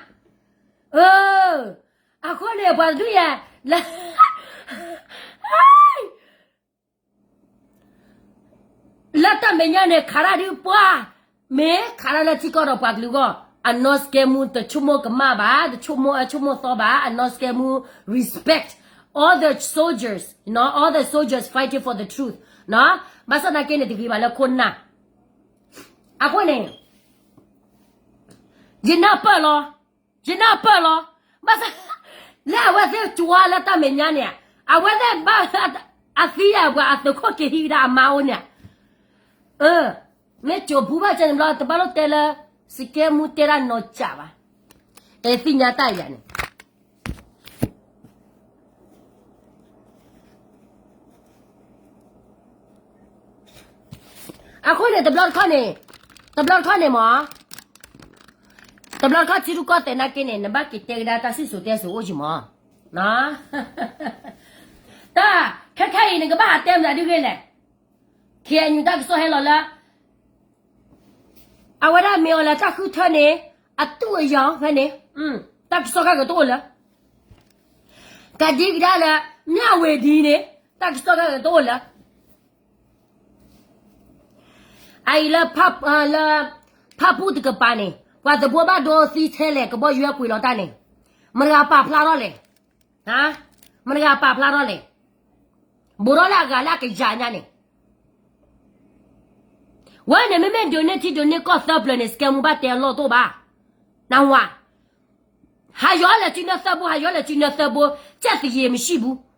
အဃိန့ၣ် ပှၤတဒူၣ်ယဲၢ်, လၢ လၢတၢ်မဲာ်ညါန့ၣ် ခးတၢ်ဒုးပှၢ်, မ့ၢ်ခးတၢ်လၢထံကီၢ်ဒီးပှၤကလုာ်အဂီၢ်, အနီၢ်စကဲမူ တဆိကမိၣ်ကမၣ်ဘၣ်, တဆိကမိၣ်အၢဆိကမိၣ်သီဘၣ်, အနီၢ်စကဲမူ respect all the soldiers, you know, all the soldiers fighting for the truth, ဘၣ်ဆၣ်သနာ်က့န့ၣ် တဂ့ၤဘၣ်လၢခိၣ်နၢ်, အဃိန့ၣ် ယနၢ်ပၢၢ်လီၤ, ယနၢ်ပၢၢ်လီၤ, ဘၣ်ဆၣ် လၢအဝဲသ့ၣ်ကွၢ်လၢတၢ်မဲာ်ညါန့ၣ်, အဝဲသ့ၣ်ဘၣ် အသံယၤပှၤအသုးခိၣ်က့ၤဟံးကဒါအမါအိၣ်န့ၣ်, မ့ၢ်ကၠိၤပူၤဘၣ်ကဲန့ၣ်ဘျီ တဘၣ်လိၣ်တဲလၢ စကဲမူတဲတၢ်နီၤစၢ်ဘၣ်, အဲၣ်သ့ၣ်ညါတၢ်ယၤန့ၣ် အဃိန့ၣ် တဘျီတခီၣ်န့ၣ်, တဘျီတခီၣ်န့ၣ်မး, တဘျီတခီၣ်ထံရူၢ်ကီၢ်သဲးနာ်က့န့ၣ် နဘၣ်က့ၤတဲကဒါတၢ်စံၣ်စိၤတဲစိၤအိၣ်က့ၤမး, တၢ်, ခဲခဲအံၤနကဘၣ်ဟးတဲမနုၤဒ်ဂ့ၤလဲၣ်, ခဲအံၤတၢ်ကစီၣ်ဟဲလီၤလၢ အဝဲဒၣ်မ့ၢ်အီၤလၢတၢ်ဃုထၢန့ၣ်, အတူၢ်အယီၤဖဲန့ၣ်, တၢ်ကစီၣ်ခါကတအိၣ်လၢ ကဒံကဒါလၢ မျှဝေဒံန့ၣ် တၢ်ကစီၣ်ခါကတအိၣ်လၢ အအံၤလၢ လၢ ဖၣ်ပူၣ်တကပၤန့ၣ် ပှၤသဘိဘၣ်ဒိသံထဲလဲၣ် ကဘီယူၤဟဲကွံာ်လီၤတၢ်န့ၣ်, မတၤဂၤပာ်ဖျါထီၣ်လဲၣ်, မတၤဂၤပာ်ဖျါထီၣ်လဲၣ်, ဘူးထီၣ်လၢအဂၤလၢအကယၤညါန့ၣ် ဝဲန့ၣ် မ့မ့ၢ်ဒိးန့ၢ်ထံဒိးန့ၢ်ကီၢ်သၢပျၢၤန့ၣ် စကဲမူဘၣ်တဲအလီၢ်တအိၣ်ဘၣ်, နဝၤ, ဟးယီၤလဲၤစုနၢသၢဘိ, ဟးယီၤလဲၤစုနၢသၢဘိ, ကဲသယံၤမ့ၢ်ဆံးဘူး.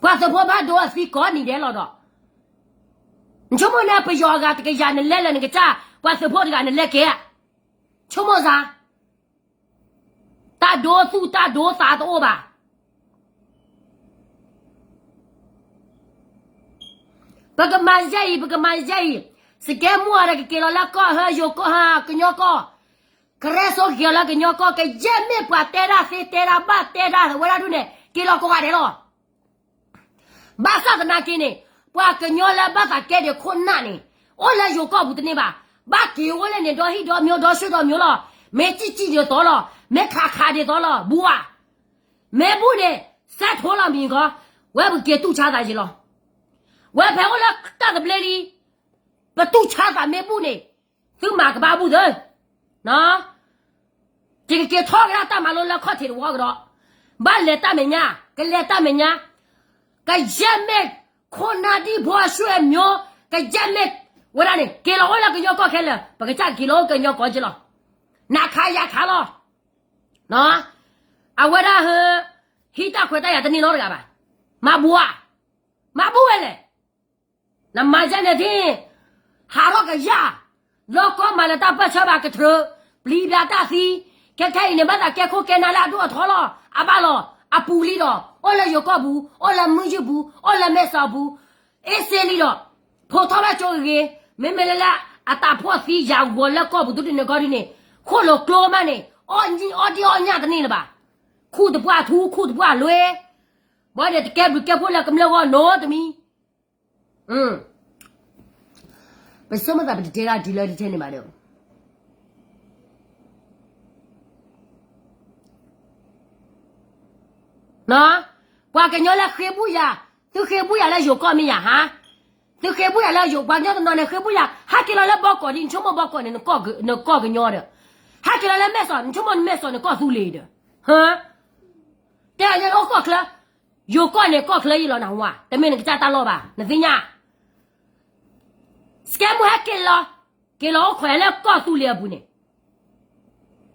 ပှၤသုးဖိဘၣ်ဒိအသံကိးနံၤဒဲးလီၤဒီး, နဆိကမိၣ်န့ၣ် ပယီၤအဂၤတကယၤနလဲၤလၢနကစၢ်, ပှၤသုးဖိတဂၤနလဲၤကဲဧါ, ဆိကမိၣ်စ့ၢ်, တၢ်ဒိသူၣ်တၢ်ဒိသးတအိၣ်ဘၣ်. ပကမၤယဲၢ်အံၤ, ပကမၤယဲၢ်အံၤ, စကဲမူအီၤဒီးကက့ၤလီၤလၢကီၢ်ဟၢယိၤကီၢ်ဟၢကညီကီၢ်, ကရဲစိက့ၤလီၤလၢကညီကီၢ်, ကယဲၢ်မ့ၢ်ပှၤတဲဒၣ်သ့တဲဒၣ်ဘၣ်တဲဒၣ်ဝဲဒၣ်ဒုန့ၣ် က့ၤလီၤကိးဂၤဒဲးလီၤ. ဘၣ်ဆၣ်သနာ်က့န့ၣ်, ပှၤကညီလၢဘၣ်သးကဲဒံးခိၣ်နၢ်န့ၣ်, အိၣ်လၢယိၤကီၢ်ပူၤတန့ၢ်ဘၣ်, ဘၣ်က့ၤအိၣ်လၢန့ၣ်ဒီဟံၣ်ဒီမၠိဒီဆူၣ်ဒီမၠိလီၤ, မ့ၢ်စံၣ်စံၣ်ဒ်သိးလီၤ, မ့ၢ်ခးခးဒ်သိးလီၤ, ဘူးဧါ, မ့ၢ်ဘူးန့ၣ်, စဲးထိလီၤမံၤခီ, ဝဲပက့ၤတူၢ်ဆါသးယံၤလီၤ. ဝဲဖဲအိၣ်လၢတၢ်သဘျ့လံ, ပတူၢ်ဆါသးမ့ၢ်ဘူးန့ၣ်, သုမၤကဘၣ်ဘူးသၢ ယကက့ၤထီၣ်ကဒါတၢ်မၤလိလၢခီၣ်ထံးတဝီကဒီး, ဘၣ်လဲၤတၢ်မဲာ်ညါ, ကလဲၤတၢ်မဲာ်ညါ, ကယဲၢ်မ့ၢ်ခိၣ်နၢ်ဒံၣ်ဖိအဆူၣ်အမျိုး, ကယဲၢ်မ့ၢ်ဝဲဒၣ်န့ၣ် က့ၤလီၤအိၣ်လၢကညီကီၢ်ခဲလၢာ်, ပကစၢ်က့ၤလီၤအိၣ်ကညီကီၢ်က့ၤလီၤ, နခးယခးလီၤ, အဝဲဒၣ်ဟၢ, ဟံးတၢ်ခွဲးတၢ်ယာ်တန့ၢ်နီတဂၤဘၣ်, မၤဘူးဧါ, မၤဘူးဝဲလဲၣ် နမၤယဲၢ်န့ၣ်ဒ်, ဟးထီၣ်ကယၢ်, လီၢ်ကီၢ်မၤလၢတၢ်ပၢၢ်ဆၢဘၣ်ကတြၢၤ, ပျံၤဘၣ်တၢ်သံ, ခဲခဲအံၤန့ၣ် ဘၣ်သးကဲခိၣ်ကဲနၢ်လၢအဒိၣ်အထီလီၤ, အဘၣ်လီၤ, အပူၤလံဒီး, အိၣ်လၢယိၤကီၢ်ပူၤ, အိၣ်လၢမုၢ်ယုၢ်ပူၤ, အိၣ်လၢမဲၢ်စီၤပူၤ, အ့စ့လံဒီး, ဖိထီၣ်ဘၣ်ကၠိဂ့ၤဂ့ၤ, မ့မ့ၢ်လၢလၢအတၢ်ဖှီၣ်သံယၤဂီၤလၢကီၢ်ပူၤဒုန့ၣ်ကီဒ်န့ၣ်, ခိၣ်လိာ်ကျိမးန့ၣ်, အီၣ်ဒံၣ်အီၣ်ညၣ်တန့ၢ်လၢၤဘၣ်, ခူၣ်တပှၢ်ထူ ခူၣ်တပှၢ်လွဲ, ဘၣ်ဒီးတကဲဘျုးကဲဖှိၣ်လၢကမျၢၢ်ဂီၢ်နီတမံၤ ပဆိကမိၣ်သးပတတဲဒၣ်တုၤလၢတထဲန့ၣ်ဘၣ်ဒီး, ပှၤကညီလၢဃ့ဘူၣ်ယၤ, သုဃ့ဘူၣ်ယၤလၢယိၤကီၢ်မ့ၢ်ယၤဟါ, သုဃ့ဘူၣ်ယၤလၢယိၤ ပှၤကညီတနီၤန့ၣ် ဃ့ဘူၣ်ယၤ ဟဲက့ၤလီၤလၢဘီကီးဒ် နဆိကမိၣ်ဘီကီးန့ၣ် နကီၢ်ကညီဒီး, ဟဲက့ၤလီၤလၢမဲၢ်စီၤ နဆိကမိၣ်မဲၢ်စီၤန့ၣ် ကီၢ်သူလ့ၤဒီး, တဲအီၤညါအိၣ်ကီၢ်ချၢ, ယိၤကီၢ်န့ၣ်ကီၢ်ချၢအံၤလီၤနဟါ, တမ့ၢ်နကစၢ်တၢ်လီၢ်ဘၣ် နသ့ၣ်ညါ စကဲမူဟဲက့ၤလီၤ, က့ၤလီၤအိၣ်ခိးလၢကီၢ်သူလ့ၤအပူၤန့ၣ်,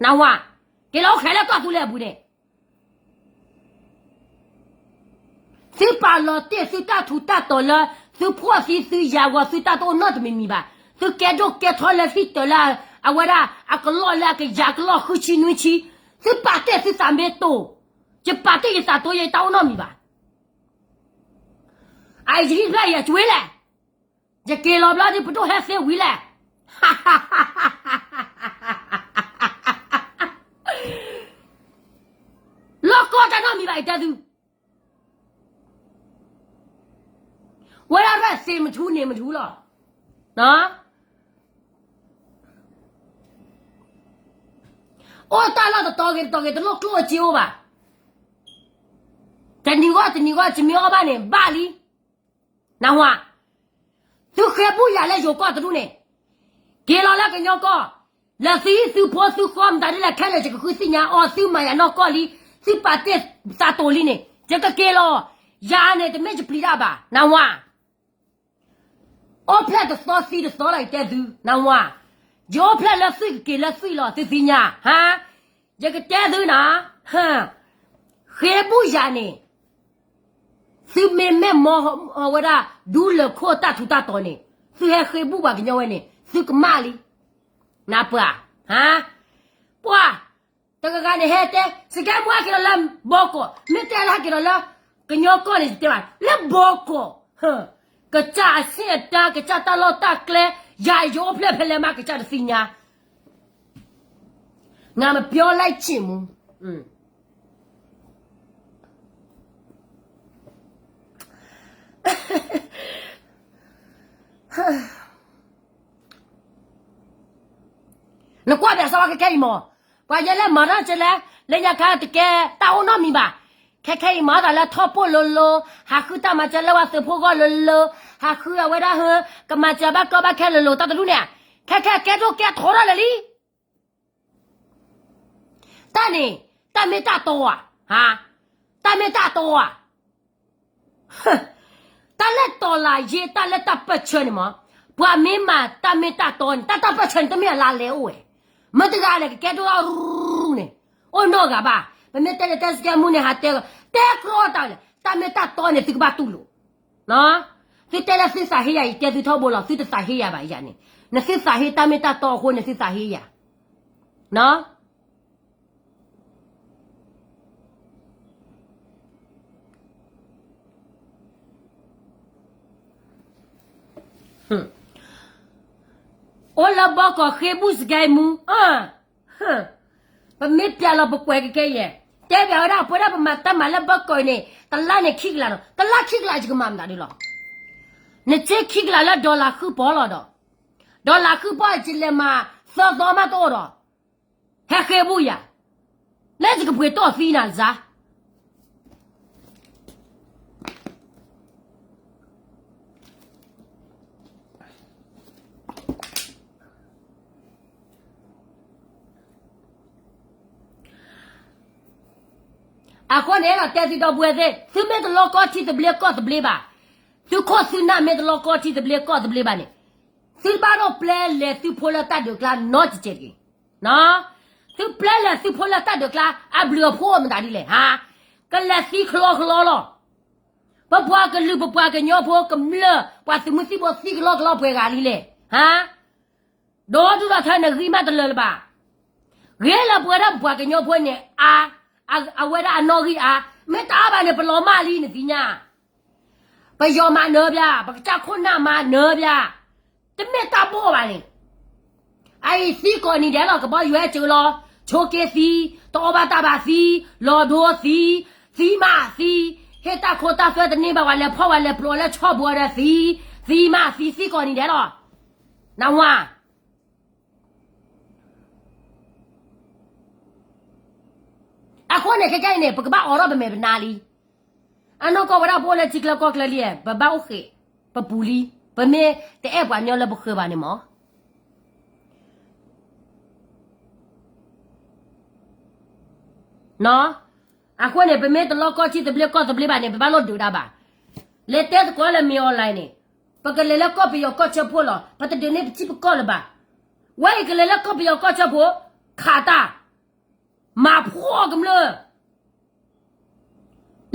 နဝၤ, က့ၤလီၤအိၣ်ခိးလၢကီၢ်သူလ့ၤအပူၤန့ၣ်, သုပာ်လီၤတ့ၢ်သုတၢ်ထူးတၢ်တီၤလၢ သုဖှီၣ်သံသုယၤဂီၤသုတၢ်တအိၣ်နီတမံၤမံၤဘၣ်, သုကဲဒိၣ်ကဲထီလၢဟံၣ်တၢၤလၢ အဝဲဒၣ်အကလီၢ်လၢအကယၤကလီၢ်ဃုဆံနွံဆံ, သုပာ်တ့ၢ်သုသးမ့ၢ်တိၢ်, ယပာ်တ့ၢ်ယသးတိၢ်ယတၢ်အိၣ်နီတမံၤဘၣ် အအံၤယဟံၣ်တဖျၢၣ်ယၤကွ့လဲၣ်, ယက့ၤလီၤဘျီဒ်ပဒိၣ်ဟဲသ့ဝံၤလဲၣ်, လီၢ်ကီၢ်တၢ်နီတမံၤဘၣ် ယတဲသု, ဝဲဒၣ်ရဲၣ်သ့မထူန့ၣ်မထူလီၤ, အိၣ်တၢ်လီၢ်တတီၤဂ့ၤတတီၤဂ့ၤတလိၣ်ကျိၣ်အစ့အိၣ်ဘၣ်, တနံၤဂီၢ်တနံၤဂီၢ် ယမ့ၢ်အီၣ်ဘၣ်န့ၣ် ဘၣ်လံ, နဝၤ, သုဃ့ဘူၣ်ယၤလၢယိၤကီၢ်တဒူၣ်န့ၣ်, က့ၤလီၤလၢကညီကီၢ်, လၢသုဟံၣ်သုဖိသုဃီမတၤဒ်လဲၣ်ခဲလၢာ် ယကဃုသ့ၣ်ညါအီၤ သုမၤယၤနီၢ်ကီၢ်လံ, သုပာ်တ့ၢ်သးတိၢ်လံန့ၣ် ယကက့ၤလီၤ, ယၤန့ၣ် တမ့ၢ်ယပျံၤတၢ်ဘၣ် နဝၤ အိၣ်ဖျဲၣ်တသီသံတသီလီၤ ယတဲသု, နဝၤ, ယအိၣ်ဖျဲၣ်လၢသွံၣ်ကက့ၤလၢသွံၣ်လီၤ သုသ့ၣ်ညါ, ဟါ, ယကတဲသုနၤ, ဃ့ဘူၣ်ယၤန့ၣ်, သုမ့မ့ၢ်မီဝဲဒၣ် ဒူလၢၢ်ခိၣ်တၢ်ထူးတၢ်တီၤန့ၣ်, သုဟဲဃ့ဘူၣ်ပှၤကညီဝဲန့ၣ် သုကမၣ်လံ, နပှၤ, ဟါ, ပှၤ တဂၤဂၤန့ၣ်ဟဲတဲ စကဲမူဟဲက့ၤလီၤလၢဘီကီး, မ့ၢ်တဲလၢဟဲက့ၤလီၤလၢ ကညီကီၢ်န့ၣ် ယတဲဘၣ် လၢဘီကီး, ကစၢ်အဆ့ၣ်အတၢ် ကစၢ်တၢ်လီၢ်တၢ်ကျဲ, ယၤယအိၣ်ဖျဲၣ်ဖဲလဲၣ်မး ကစၢ်တသ့ၣ်ညါ, ငါမပြောလိုက်ချင်ဘူး, နကွၢ်ဘၣ်စၢၤဝဲခဲခဲအံၤမး, ပှၤယဲလၢမၤတၢ်ကဲလဲၣ်, လၢညါခါတကဲတၢ်အိၣ်နီတမံၤဘၣ်, ခဲခဲအံၤမၤသးလၢထီၣ်ပိၢ်လိၤလိၤ, ဟးဃုတၢ်မၤစၢၤလၢပှၤသုးဖိဂီၢ်လိၤလိၤ, ဟးဃုအဝဲဒၣ်ဟၢ, ကမၤစၢၤဘၣ်ကီဘၣ်ခဲလိၤလိၤ တၢ်တဒူၣ်န့ၣ်, ခဲခဲကဲဒိၣ်ကဲထီထီၣ်လၢာ်လံ တၢ်န့ၣ်, တၢ်မ့ၢ်တၢ်တီဧါ, ဟါ, တၢ်မ့ၢ်တၢ်တီဧါ, တၢ်လၢတီၤလၤယ့ တၢ်လၢတၢ်ပၢၢ်ဆၢန့ၣ်မး, ပှၤမ့ၢ်မၤတၢ်မ့ၢ်တၢ်တီန့ၣ် တၢ်တၢ်ပၢၢ်ဆၢန့ၣ် တမ့ၢ်အလါလဲအိၣ်ဝဲ, မ့ၢ်တဂၤလဲၣ် ကကဲဒိၣ်ထီၣ်ရူန့ၣ်, အိၣ်နီတဂၤဘၣ်. ပမ့ၢ်တဲလၢတဲစကဲမူန့ၣ် ဟးတဲ, တဲကြီတၢ်လဲၣ်, တၢ်မ့ၢ်တၢ်တီန့ၣ် သုကဘၣ်တူၢ်လိာ်. သုတဲလၢသုသးဟ့ယၤ ယတဲသုထီဘိလီၤ, သုတသးဟ့ယၤဘၣ်ယၤန့ၣ်, နသုသးဟ့တၢ်မ့ၢ်တၢ်တီအဃိန့ၣ် သုသးဟ့ယၤ. အိၣ်လၢဘီကီၢ်ဃ့ဘူၣ်စကဲမူ, ပမ့ၢ်ပျဲလီၤပကွဲးကကဲယဲၢ်, တဲဘၣ်ဝဲဒၣ်ပဝဲဒၣ်ပမၤတၢ်မၤလၢဘီကီၢ်အံၤန့ၣ် တလါန့ၣ်ခံကလးလီၤ, တလါခံကလးယကမၤမတၤဒုလီၤ. နစ့ခံကလးလၢ dollar ဃုပီၢ်လီၤဒီး, dollar ဃုပီၢ်ယလဲၤမၤသၢသီမးတအိၣ်ဒီး, ဟဲဃ့ဘူၣ်ယၤ, လၢယကပှ့ၤတီၢ်သံနၤစါ အဃိန့ၣ် တဲသုဒီပုၢ်ဝဲၢ်သ့ၣ်, သုမ့ၢ်တလီကီထံသဘျ့ကီၢ်သဘျ့ဘၣ်, သုခိၣ်သုနၢ်မ့ၢ်တလီကီထံသဘျ့ကီၢ်သဘျ့ဘၣ်န့ၣ်, သုဘၣ်ဒိၣ်ပျဲလဲၤသုဖိလၢတၢ်ဒုးကျါနီတစဲးတဂ့ၤ. သုပျဲလဲၤသုဖိလၢတၢ်ဒုးကျါ အဘျုးအဖှိၣ်မတၤဒ်လဲၣ်, ကလဲၤသံကလီကလီလီၤ. ပပှၤကလုာ်ပပှၤကညီဖိကမျၢၢ် ပှၤသုးမုၢ်သံၣ်ဘိသံကလီကလီပှဲၤဂၤလံလဲၣ်, ဟါ ဒီးဒုၣ်ဒီးထၢန့ၣ်ဂံၢ်မးတလၢာ်လၢၤဘၣ်. ဂ့ၤလၢပဝဲဒၣ်ပပှၤကညီဖိန့ၣ် အါ, အဝဲဒၣ်အနီၣ်ဂံၢ်အါ, မ့ၢ်တအါဘၣ်န့ၣ် ပလီၤမၢ်လံနသ့ၣ်ညါ. ပယီၤမၤနၢၤပျၢ်, ပကစၢ်ခိၣ်နၢ်မၤနၢၤပျၢ်, တမ့ၢ်တၢ်ဘီၣ်ဘၣ်န့ၣ်. အအံၤသံကိးနံၤဒဲးလီၤ, ကဘီယူၤဟဲစၢၤလီၤ, ဆိးက့သံ, တအီၣ်ဘၣ်တၢ်ဘၣ်သံ, လီၤဒိသံ, သံမးသံ, ဟ့ၣ်တၢ်ခိတၢ်သွဲတန့ၢ်ဘၣ်ဝဲ လဲၤဖီၣ်ဝဲလဲၤပျိးလၢဆီၣ်ဘှီဒီးသံ, သံမးသံ သံကိးနံၤဒဲးလီၤ. နဝါ အဃိန့ၣ် ခဲကနံၣ်အံၤန့ၣ် ပကဘၣ်အိးထီၣ်ပမဲာ်ပနါလံ. အနီၢ်ကီၢ်ဝဲဒၣ်ပအိၣ်လၢထံချၢကီၢ်ချၢလံ, ပဘၣ်အိၣ်ဃ့ၢ်, ပပူၤလံ, ပမ့ၢ်တအဲၣ်ပှၤကညီလၢပဃၢၤဘၣ်န့ၣ်မး အဃိန့ၣ် ပမ့ၢ်တလီကီထံသဘျ့ကီၢ်သဘျ့ဘၣ်န့ၣ် ပဘၣ်လိၣ်ဒုးတၢ်ဘၣ်. လဲၤတဲသကိးလၢမ့ၢ် online န့ၣ်, ပကလဲၤလၢကီၢ်ပယီၤကီၢ်ဆၢဖိလီၤ, ပတဒုးန့ၢ်ပထံပကီၢ်လၢၤဘၣ်. ဝဲအံၤကလဲၤလၢကီၢ်ပယီၤကီၢ်ဆၢဖိ, ခးတၢ်, မၤဖှီၣ်ကမျၢၢ်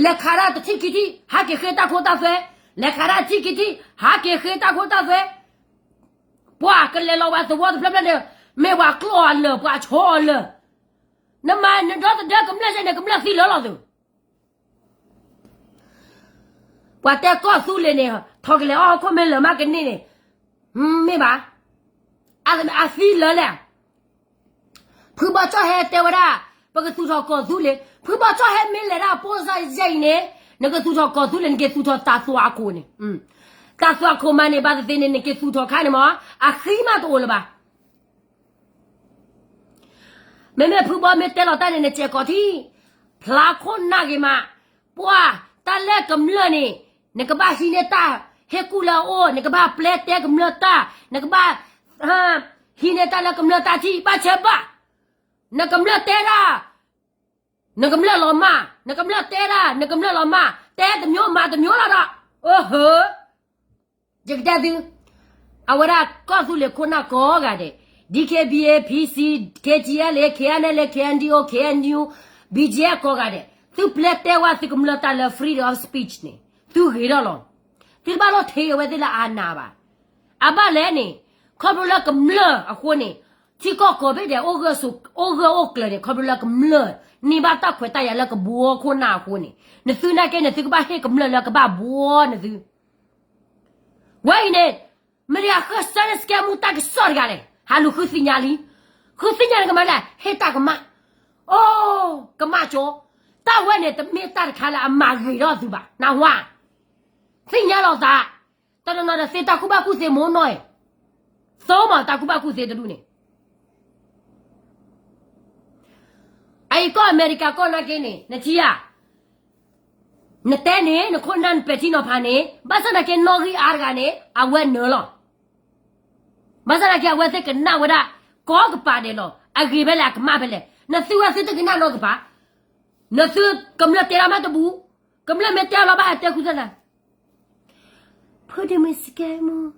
လဲၤခးတၢ်တထံၣ်ခံထံၣ် ဟးက့ၤဃ့တၢ်ခိတၢ်သွဲ, လဲၤခးတၢ်တထံၣ်ခံထံၣ် ဟးက့ၤဃ့တၢ်ခိတၢ်သွဲ, ပှၤကလဲၤလီၤဝဲသဝီတဖျၢၣ်ဖျၢၣ်န့ၣ်, မ့ၢ်ပှၤကျီၢ်အလၢာ်ပှၤဆီအလၢာ်, နမၤနဒီသဒၢကမျၢၢ်စ့ၢ်န့ၣ် ကမျၢၢ်သံလၢာ်လီၤသု. ပှၤတဲကီၢ်သူလ့ၤန့ၣ် ထီၣ်ကလဲာ်အီၣ်ဟီၣ်ခိၣ်မ့ၢ်လၢာ်မးကန့ၢ်န့ၣ်, မ့ၢ်ဘၣ်, အသံလၢာ်လဲၣ်. ဖုဘီကၠီၣ်ဟဲတဲဝဲဒၣ်, ပကသူၣ်ထီၣ်ကီၢ်သူလ့ၤ, ဖုဘီကၠီၣ်ဟဲမ့ၢ်လဲၤဒၣ်ပိၢ်စၢ်ယဲၢ်အံၤန့ၣ်, နကသူၣ်ထီၣ်ကီၢ်သူလ့ၤ နက့ၤသူၣ်ထီၣ်တၢ်သွၣ်ခိၣ်န့ၣ်, တၢ်သွၣ်ခိၣ်မၤန့ၢ်ဘၣ်သ့ၣ်သ့ၣ်န့ၣ် နက့ၤသူၣ်ထီၣ်ခါန့ၣ်မး, အဃံမးတအိၣ်လၢၤဘၣ်. မ့မ့ၢ်ဖုဘီမ့ၢ်တဲလီၤတၢ်န့ၣ် နစဲးကီးထံ, ဖျါခိၣ်နၢ်ဂ့ၤမး, ပှၤတၢ်လၢကမျၢၢ်န့ၣ်, နကဘၣ်ဟံးန့ၢ်တၢ်ဟ့ၣ်ကူၣ်လၢအအိၣ်, နကဘၣ်ပျဲတဲကမျၢၢ်တၢ်, နကဘၣ် ဟံးန့ၢ်တၢ်လၢကမျၢၢ်တၢ်ထံၣ် ဘၣ်ဆၢဘၣ်, နကမျၢၢ်တဲဒၣ် နကမျၢၢ်လီၤမၢ်, နကမျၢၢ်တဲဒၣ် နကမျၢၢ်လီၤမၢ်, တဲတမျိုးမၤတမျိုးလီၤဒီး, အိၣ်ဟၢ, ယကတဲသု, အဝဲဒၣ်ကီၢ်သူလ့ၤခိၣ်နၢ်ကိးဂၤဒဲး, DKBA, PC, KTLA, KNLA, KNDO, KNU, BGF ကိးဂၤဒဲး, သုပျဲတဲဝဲသုကမျၢၢ်တၢ်လၢ freedom of speech န့ၣ်, သုဂ့ၤထီၣ်လီၤ. သုတဘၣ်လိၣ်ထံးအဝဲသ့ၣ်လၢအနးဘၣ်. အဘၣ်လဲၣ်န့ၣ်, ခီဖျိလၢကမျၢၢ်အဃိန့ၣ်, ထံကီၢ်ကိးဘ့ၣ်ဒဲး အိၣ်ဂၢၢ်အိၣ်ကျၢၤန့ၣ် ခီဖျိလၢကမျၢၢ်န့ၢ်ဘၣ်တၢ်ခွဲးတၢ်ယာ်လၢကဘှီခိၣ်နၢ်အဃိန့ၣ်, နသုနာ်က့န့ၣ် သုကဘၣ်ဟ့ၣ်ကမျၢၢ်လၢကဘၣ်ဘှီနသု ဝဲအံၤန့ၣ်, မ့ၢ်တဂၤဃၢၤဆၢန့ၣ် စကဲမူတၢ်ကစီၣ်တဂၤလဲၣ်, ဟးလူၤဃုသ့ၣ်ညါလံ, ဃုသ့ၣ်ညါန့ၣ်ကမၤလဲၣ်, ဟ့ၣ်တၢ်ကမၣ်, အိ, ကမၣ်ကၠီ, တၢ်ဝဲန့ၣ် တမ့ၢ်တၢ်တခါလၢအမၤဂ့ၤထီၣ်သုဘၣ်, နၢ်ဟူဧါ, သ့ၣ်ညါလီၤသး, တနီၤနီၤဒီး သ့တၢ်ကူၣ်ဘၣ်ကူၣ်သ့မိၢ်နီၢ်အံၤ, သိမးတၢ်ကူၣ်ဘၣ်ကူၣ်သ့တဒူၣ်န့ၣ် အအံၤကီၢ်အမဲရကၤကီၢ်နာ်က့န့ၣ် နထံၣ်ဧါ, နတဲန့ၣ် နခိၣ်နၢ်နပဲာ်ထံနီၤဖးန့ၣ် ဘၣ်ဆၣ်သနာ်က့နီၣ်ဂံၢ်အါတဂၤန့ၣ် အဝဲနၢၤလီၤ. ဘၣ်ဆၣ်သနာ်က့ အဝဲသ့ၣ်ကနၣ်ဝဲဒၣ် ကိးကပၤဒဲးလီၤ. အဂ့ၤဖဲလဲၣ် အကမၣ်ဖဲလဲၣ်. နသုဝဲသုတကနၣ်နီတကပၤ, နသုကမျၢၢ်တဲဒၣ်မးတဘူၣ်, ကမျၢၢ်မ့ၢ်တဲလီၤဘၣ်ဟဲတဲဃုသၢနၤ ဖုဒ့မုၢ်စကဲမုၢ်,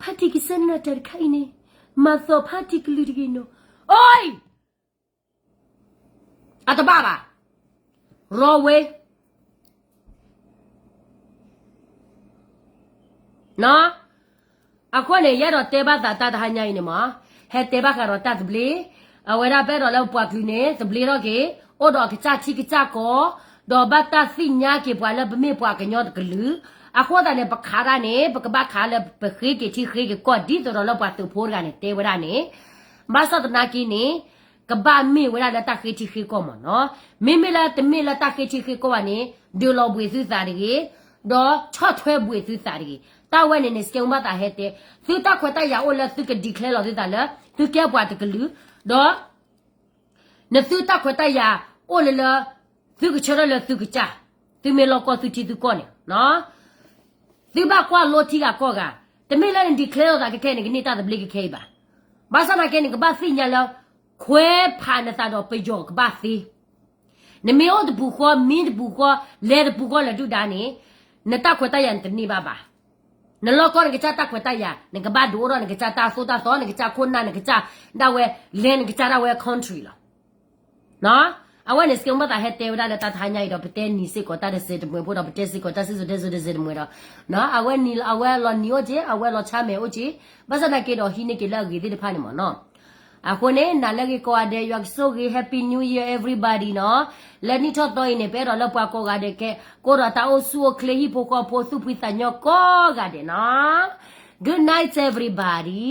ဖါတံၢ်ကစၢ်နတၢ်တခါအံၤန့ၣ် မၤသီၣ်ဖါတံၢ်ကလုာ်တဂ့ၤနီၤ. အိၣ် အတဘၣ်ဘၣ်. ရီဝ့ အဃိန့ၣ် ယအဲၣ်ဒိးတဲဘၣ်သးတၢ်တဟါညါအံၤန့ၣ်မး, ဟဲတဲဘၣ်ဃးဒီးတၢ်သဘျ့, အဝဲဒၣ်ပအဲၣ်ဒိးလၢပပှၤကလုာ်န့ၣ် သဘျ့ထီၣ်က့ၤ, အိၣ်ဒီးအကစၢ်ထံကစၢ်ကီၢ်, ဒီးဘၣ်တၢ်သ့ၣ်ညါက့ၤပှၤလၢပမ့ၢ်ပှၤကညီတကလုာ်, အဃိသတးန့ၣ် ပခးတၢ်န့ၣ် ပကဘၣ်ခးလၢပဃ့က့ၤထံဃ့က့ၤကီၢ် ဒ်သိးဒီးလၢပှၤသုးဖိတဂၤန့ၣ် တဲဝဲဒၣ်န့ၣ်, ဘၣ်ဆၣ်သနာ်က့န့ၣ် ကဘၣ်မ့ၢ်ဝဲဒၣ်လၢတၢ်ဃ့ထံဃ့ကီၢ်မးနီၤ. မ့မ့ၢ်လၢတမ့ၢ်လၢတၢ်ဃ့ထံဃ့ကီၢ်ဘၣ်န့ၣ် ဒုးလီၤဘှံးသုသးတဂ့ၤ, ဒီးဆီၣ်ထွဲဘှံးသုသးတဂ့ၤ. တၢ်ဝဲန့ၣ်န့ၣ် စကဲမူဘၣ်သးဟဲတဲ, သုတၢ်ခွဲးတၢ်ယာ်အိၣ်လၢသုက declare လီၤသုသးလၢ သုကဲပှၤတကလုာ်, ဒီး နသုတၢ်ခွဲးတၢ်ယာ်အိၣ်လၢလၢ သုကဆၢထၢၣ်လၢသုကစၢ်, သုမ့ၢ်လီၢ်ကီၢ်သုထံသုကီၢ်န့ၣ်, သုဘၣ်ကွၢ်လိထံဂၤကီၢ်ဂၤ, တမ့ၢ်လၢန declare လီၤသးခဲခဲန့ၣ် ကန့ၢ်တၢ်သဘျ့ခဲခဲအံၤဘၣ်. ဘၣ်ဆၣ်သနာ်က့န့ၣ် ကဘၣ်သ့ၣ်ညါလၢ ခွဲးဖးနသးဒီးပယီၤကဘၣ်သ့ နမ့ၢ်အိၣ်တပူၤဃီ မံတပူၤဃီ လဲၤတပူၤဃီလၢၤဒုၣ်ဒါန့ၣ်, နတၢ်ခွဲးတၢ်ယာ်နတန့ၢ်ဘၣ်ဘၣ်. နလီၢ်ကီၢ်နကစၢ်တၢ်ခွဲးတၢ်ယာ် နကဘၣ်ဒုးအိၣ်ထီၣ်နကစၢ်တၢ်သိၣ်တၢ်သီ နကစၢ်ခိၣ်နၢ် နကစၢ်ဒၣ်ဝဲ လဲၤနကစၢ်ဒၣ်ဝဲ country လီၤ. အဝဲန့ၣ် စကဲမူဘၣ်သးဟဲတဲဝဲဒၣ်လၢတၢ်တဟါညါအံၤဒီး ပတဲနံၤစ့ၢ်ကီးတၢ်တစဲးတမှဲၤဖိဒီး ပတဲစ့ၢ်ကီးတၢ်စံၣ်စိၤတဲစိၤတစဲးတမှဲၤဒီး, အဝဲနံၤ အဝဲလီၤနံၤအိၣ်က့ၤ အဝဲလီၤဆါမဲာ်အိၣ်က့ၤ, ဘၣ်ဆၣ်သနာ်က့ဒီးဟံးန့ၢ်က့ၤလၢအဂ့ၤသ့ၣ်တဖၣ်န့ၣ်မးနီၤ. အဃိန့ၣ် နၤလၢအဂ့ၤကိးဂၤဒဲး ယွၤကဆိၣ်ဂ့ၤ Happy New Year everybody နီၤ. လၢနံၣ်ထီၣ်သီအံၤန့ၣ် ပအဲၣ်ဒိးလၢပှၤကိးဂၤဒဲးကဲ ကအိၣ်ဒီးတၢ်အိၣ်ဆူၣ်အိၣ်ချ့ ဟံၣ်ဖိဃီဖိ သူၣ်ဖှံသးညီကိးဂၤဒဲးနီၤ. Good night everybody.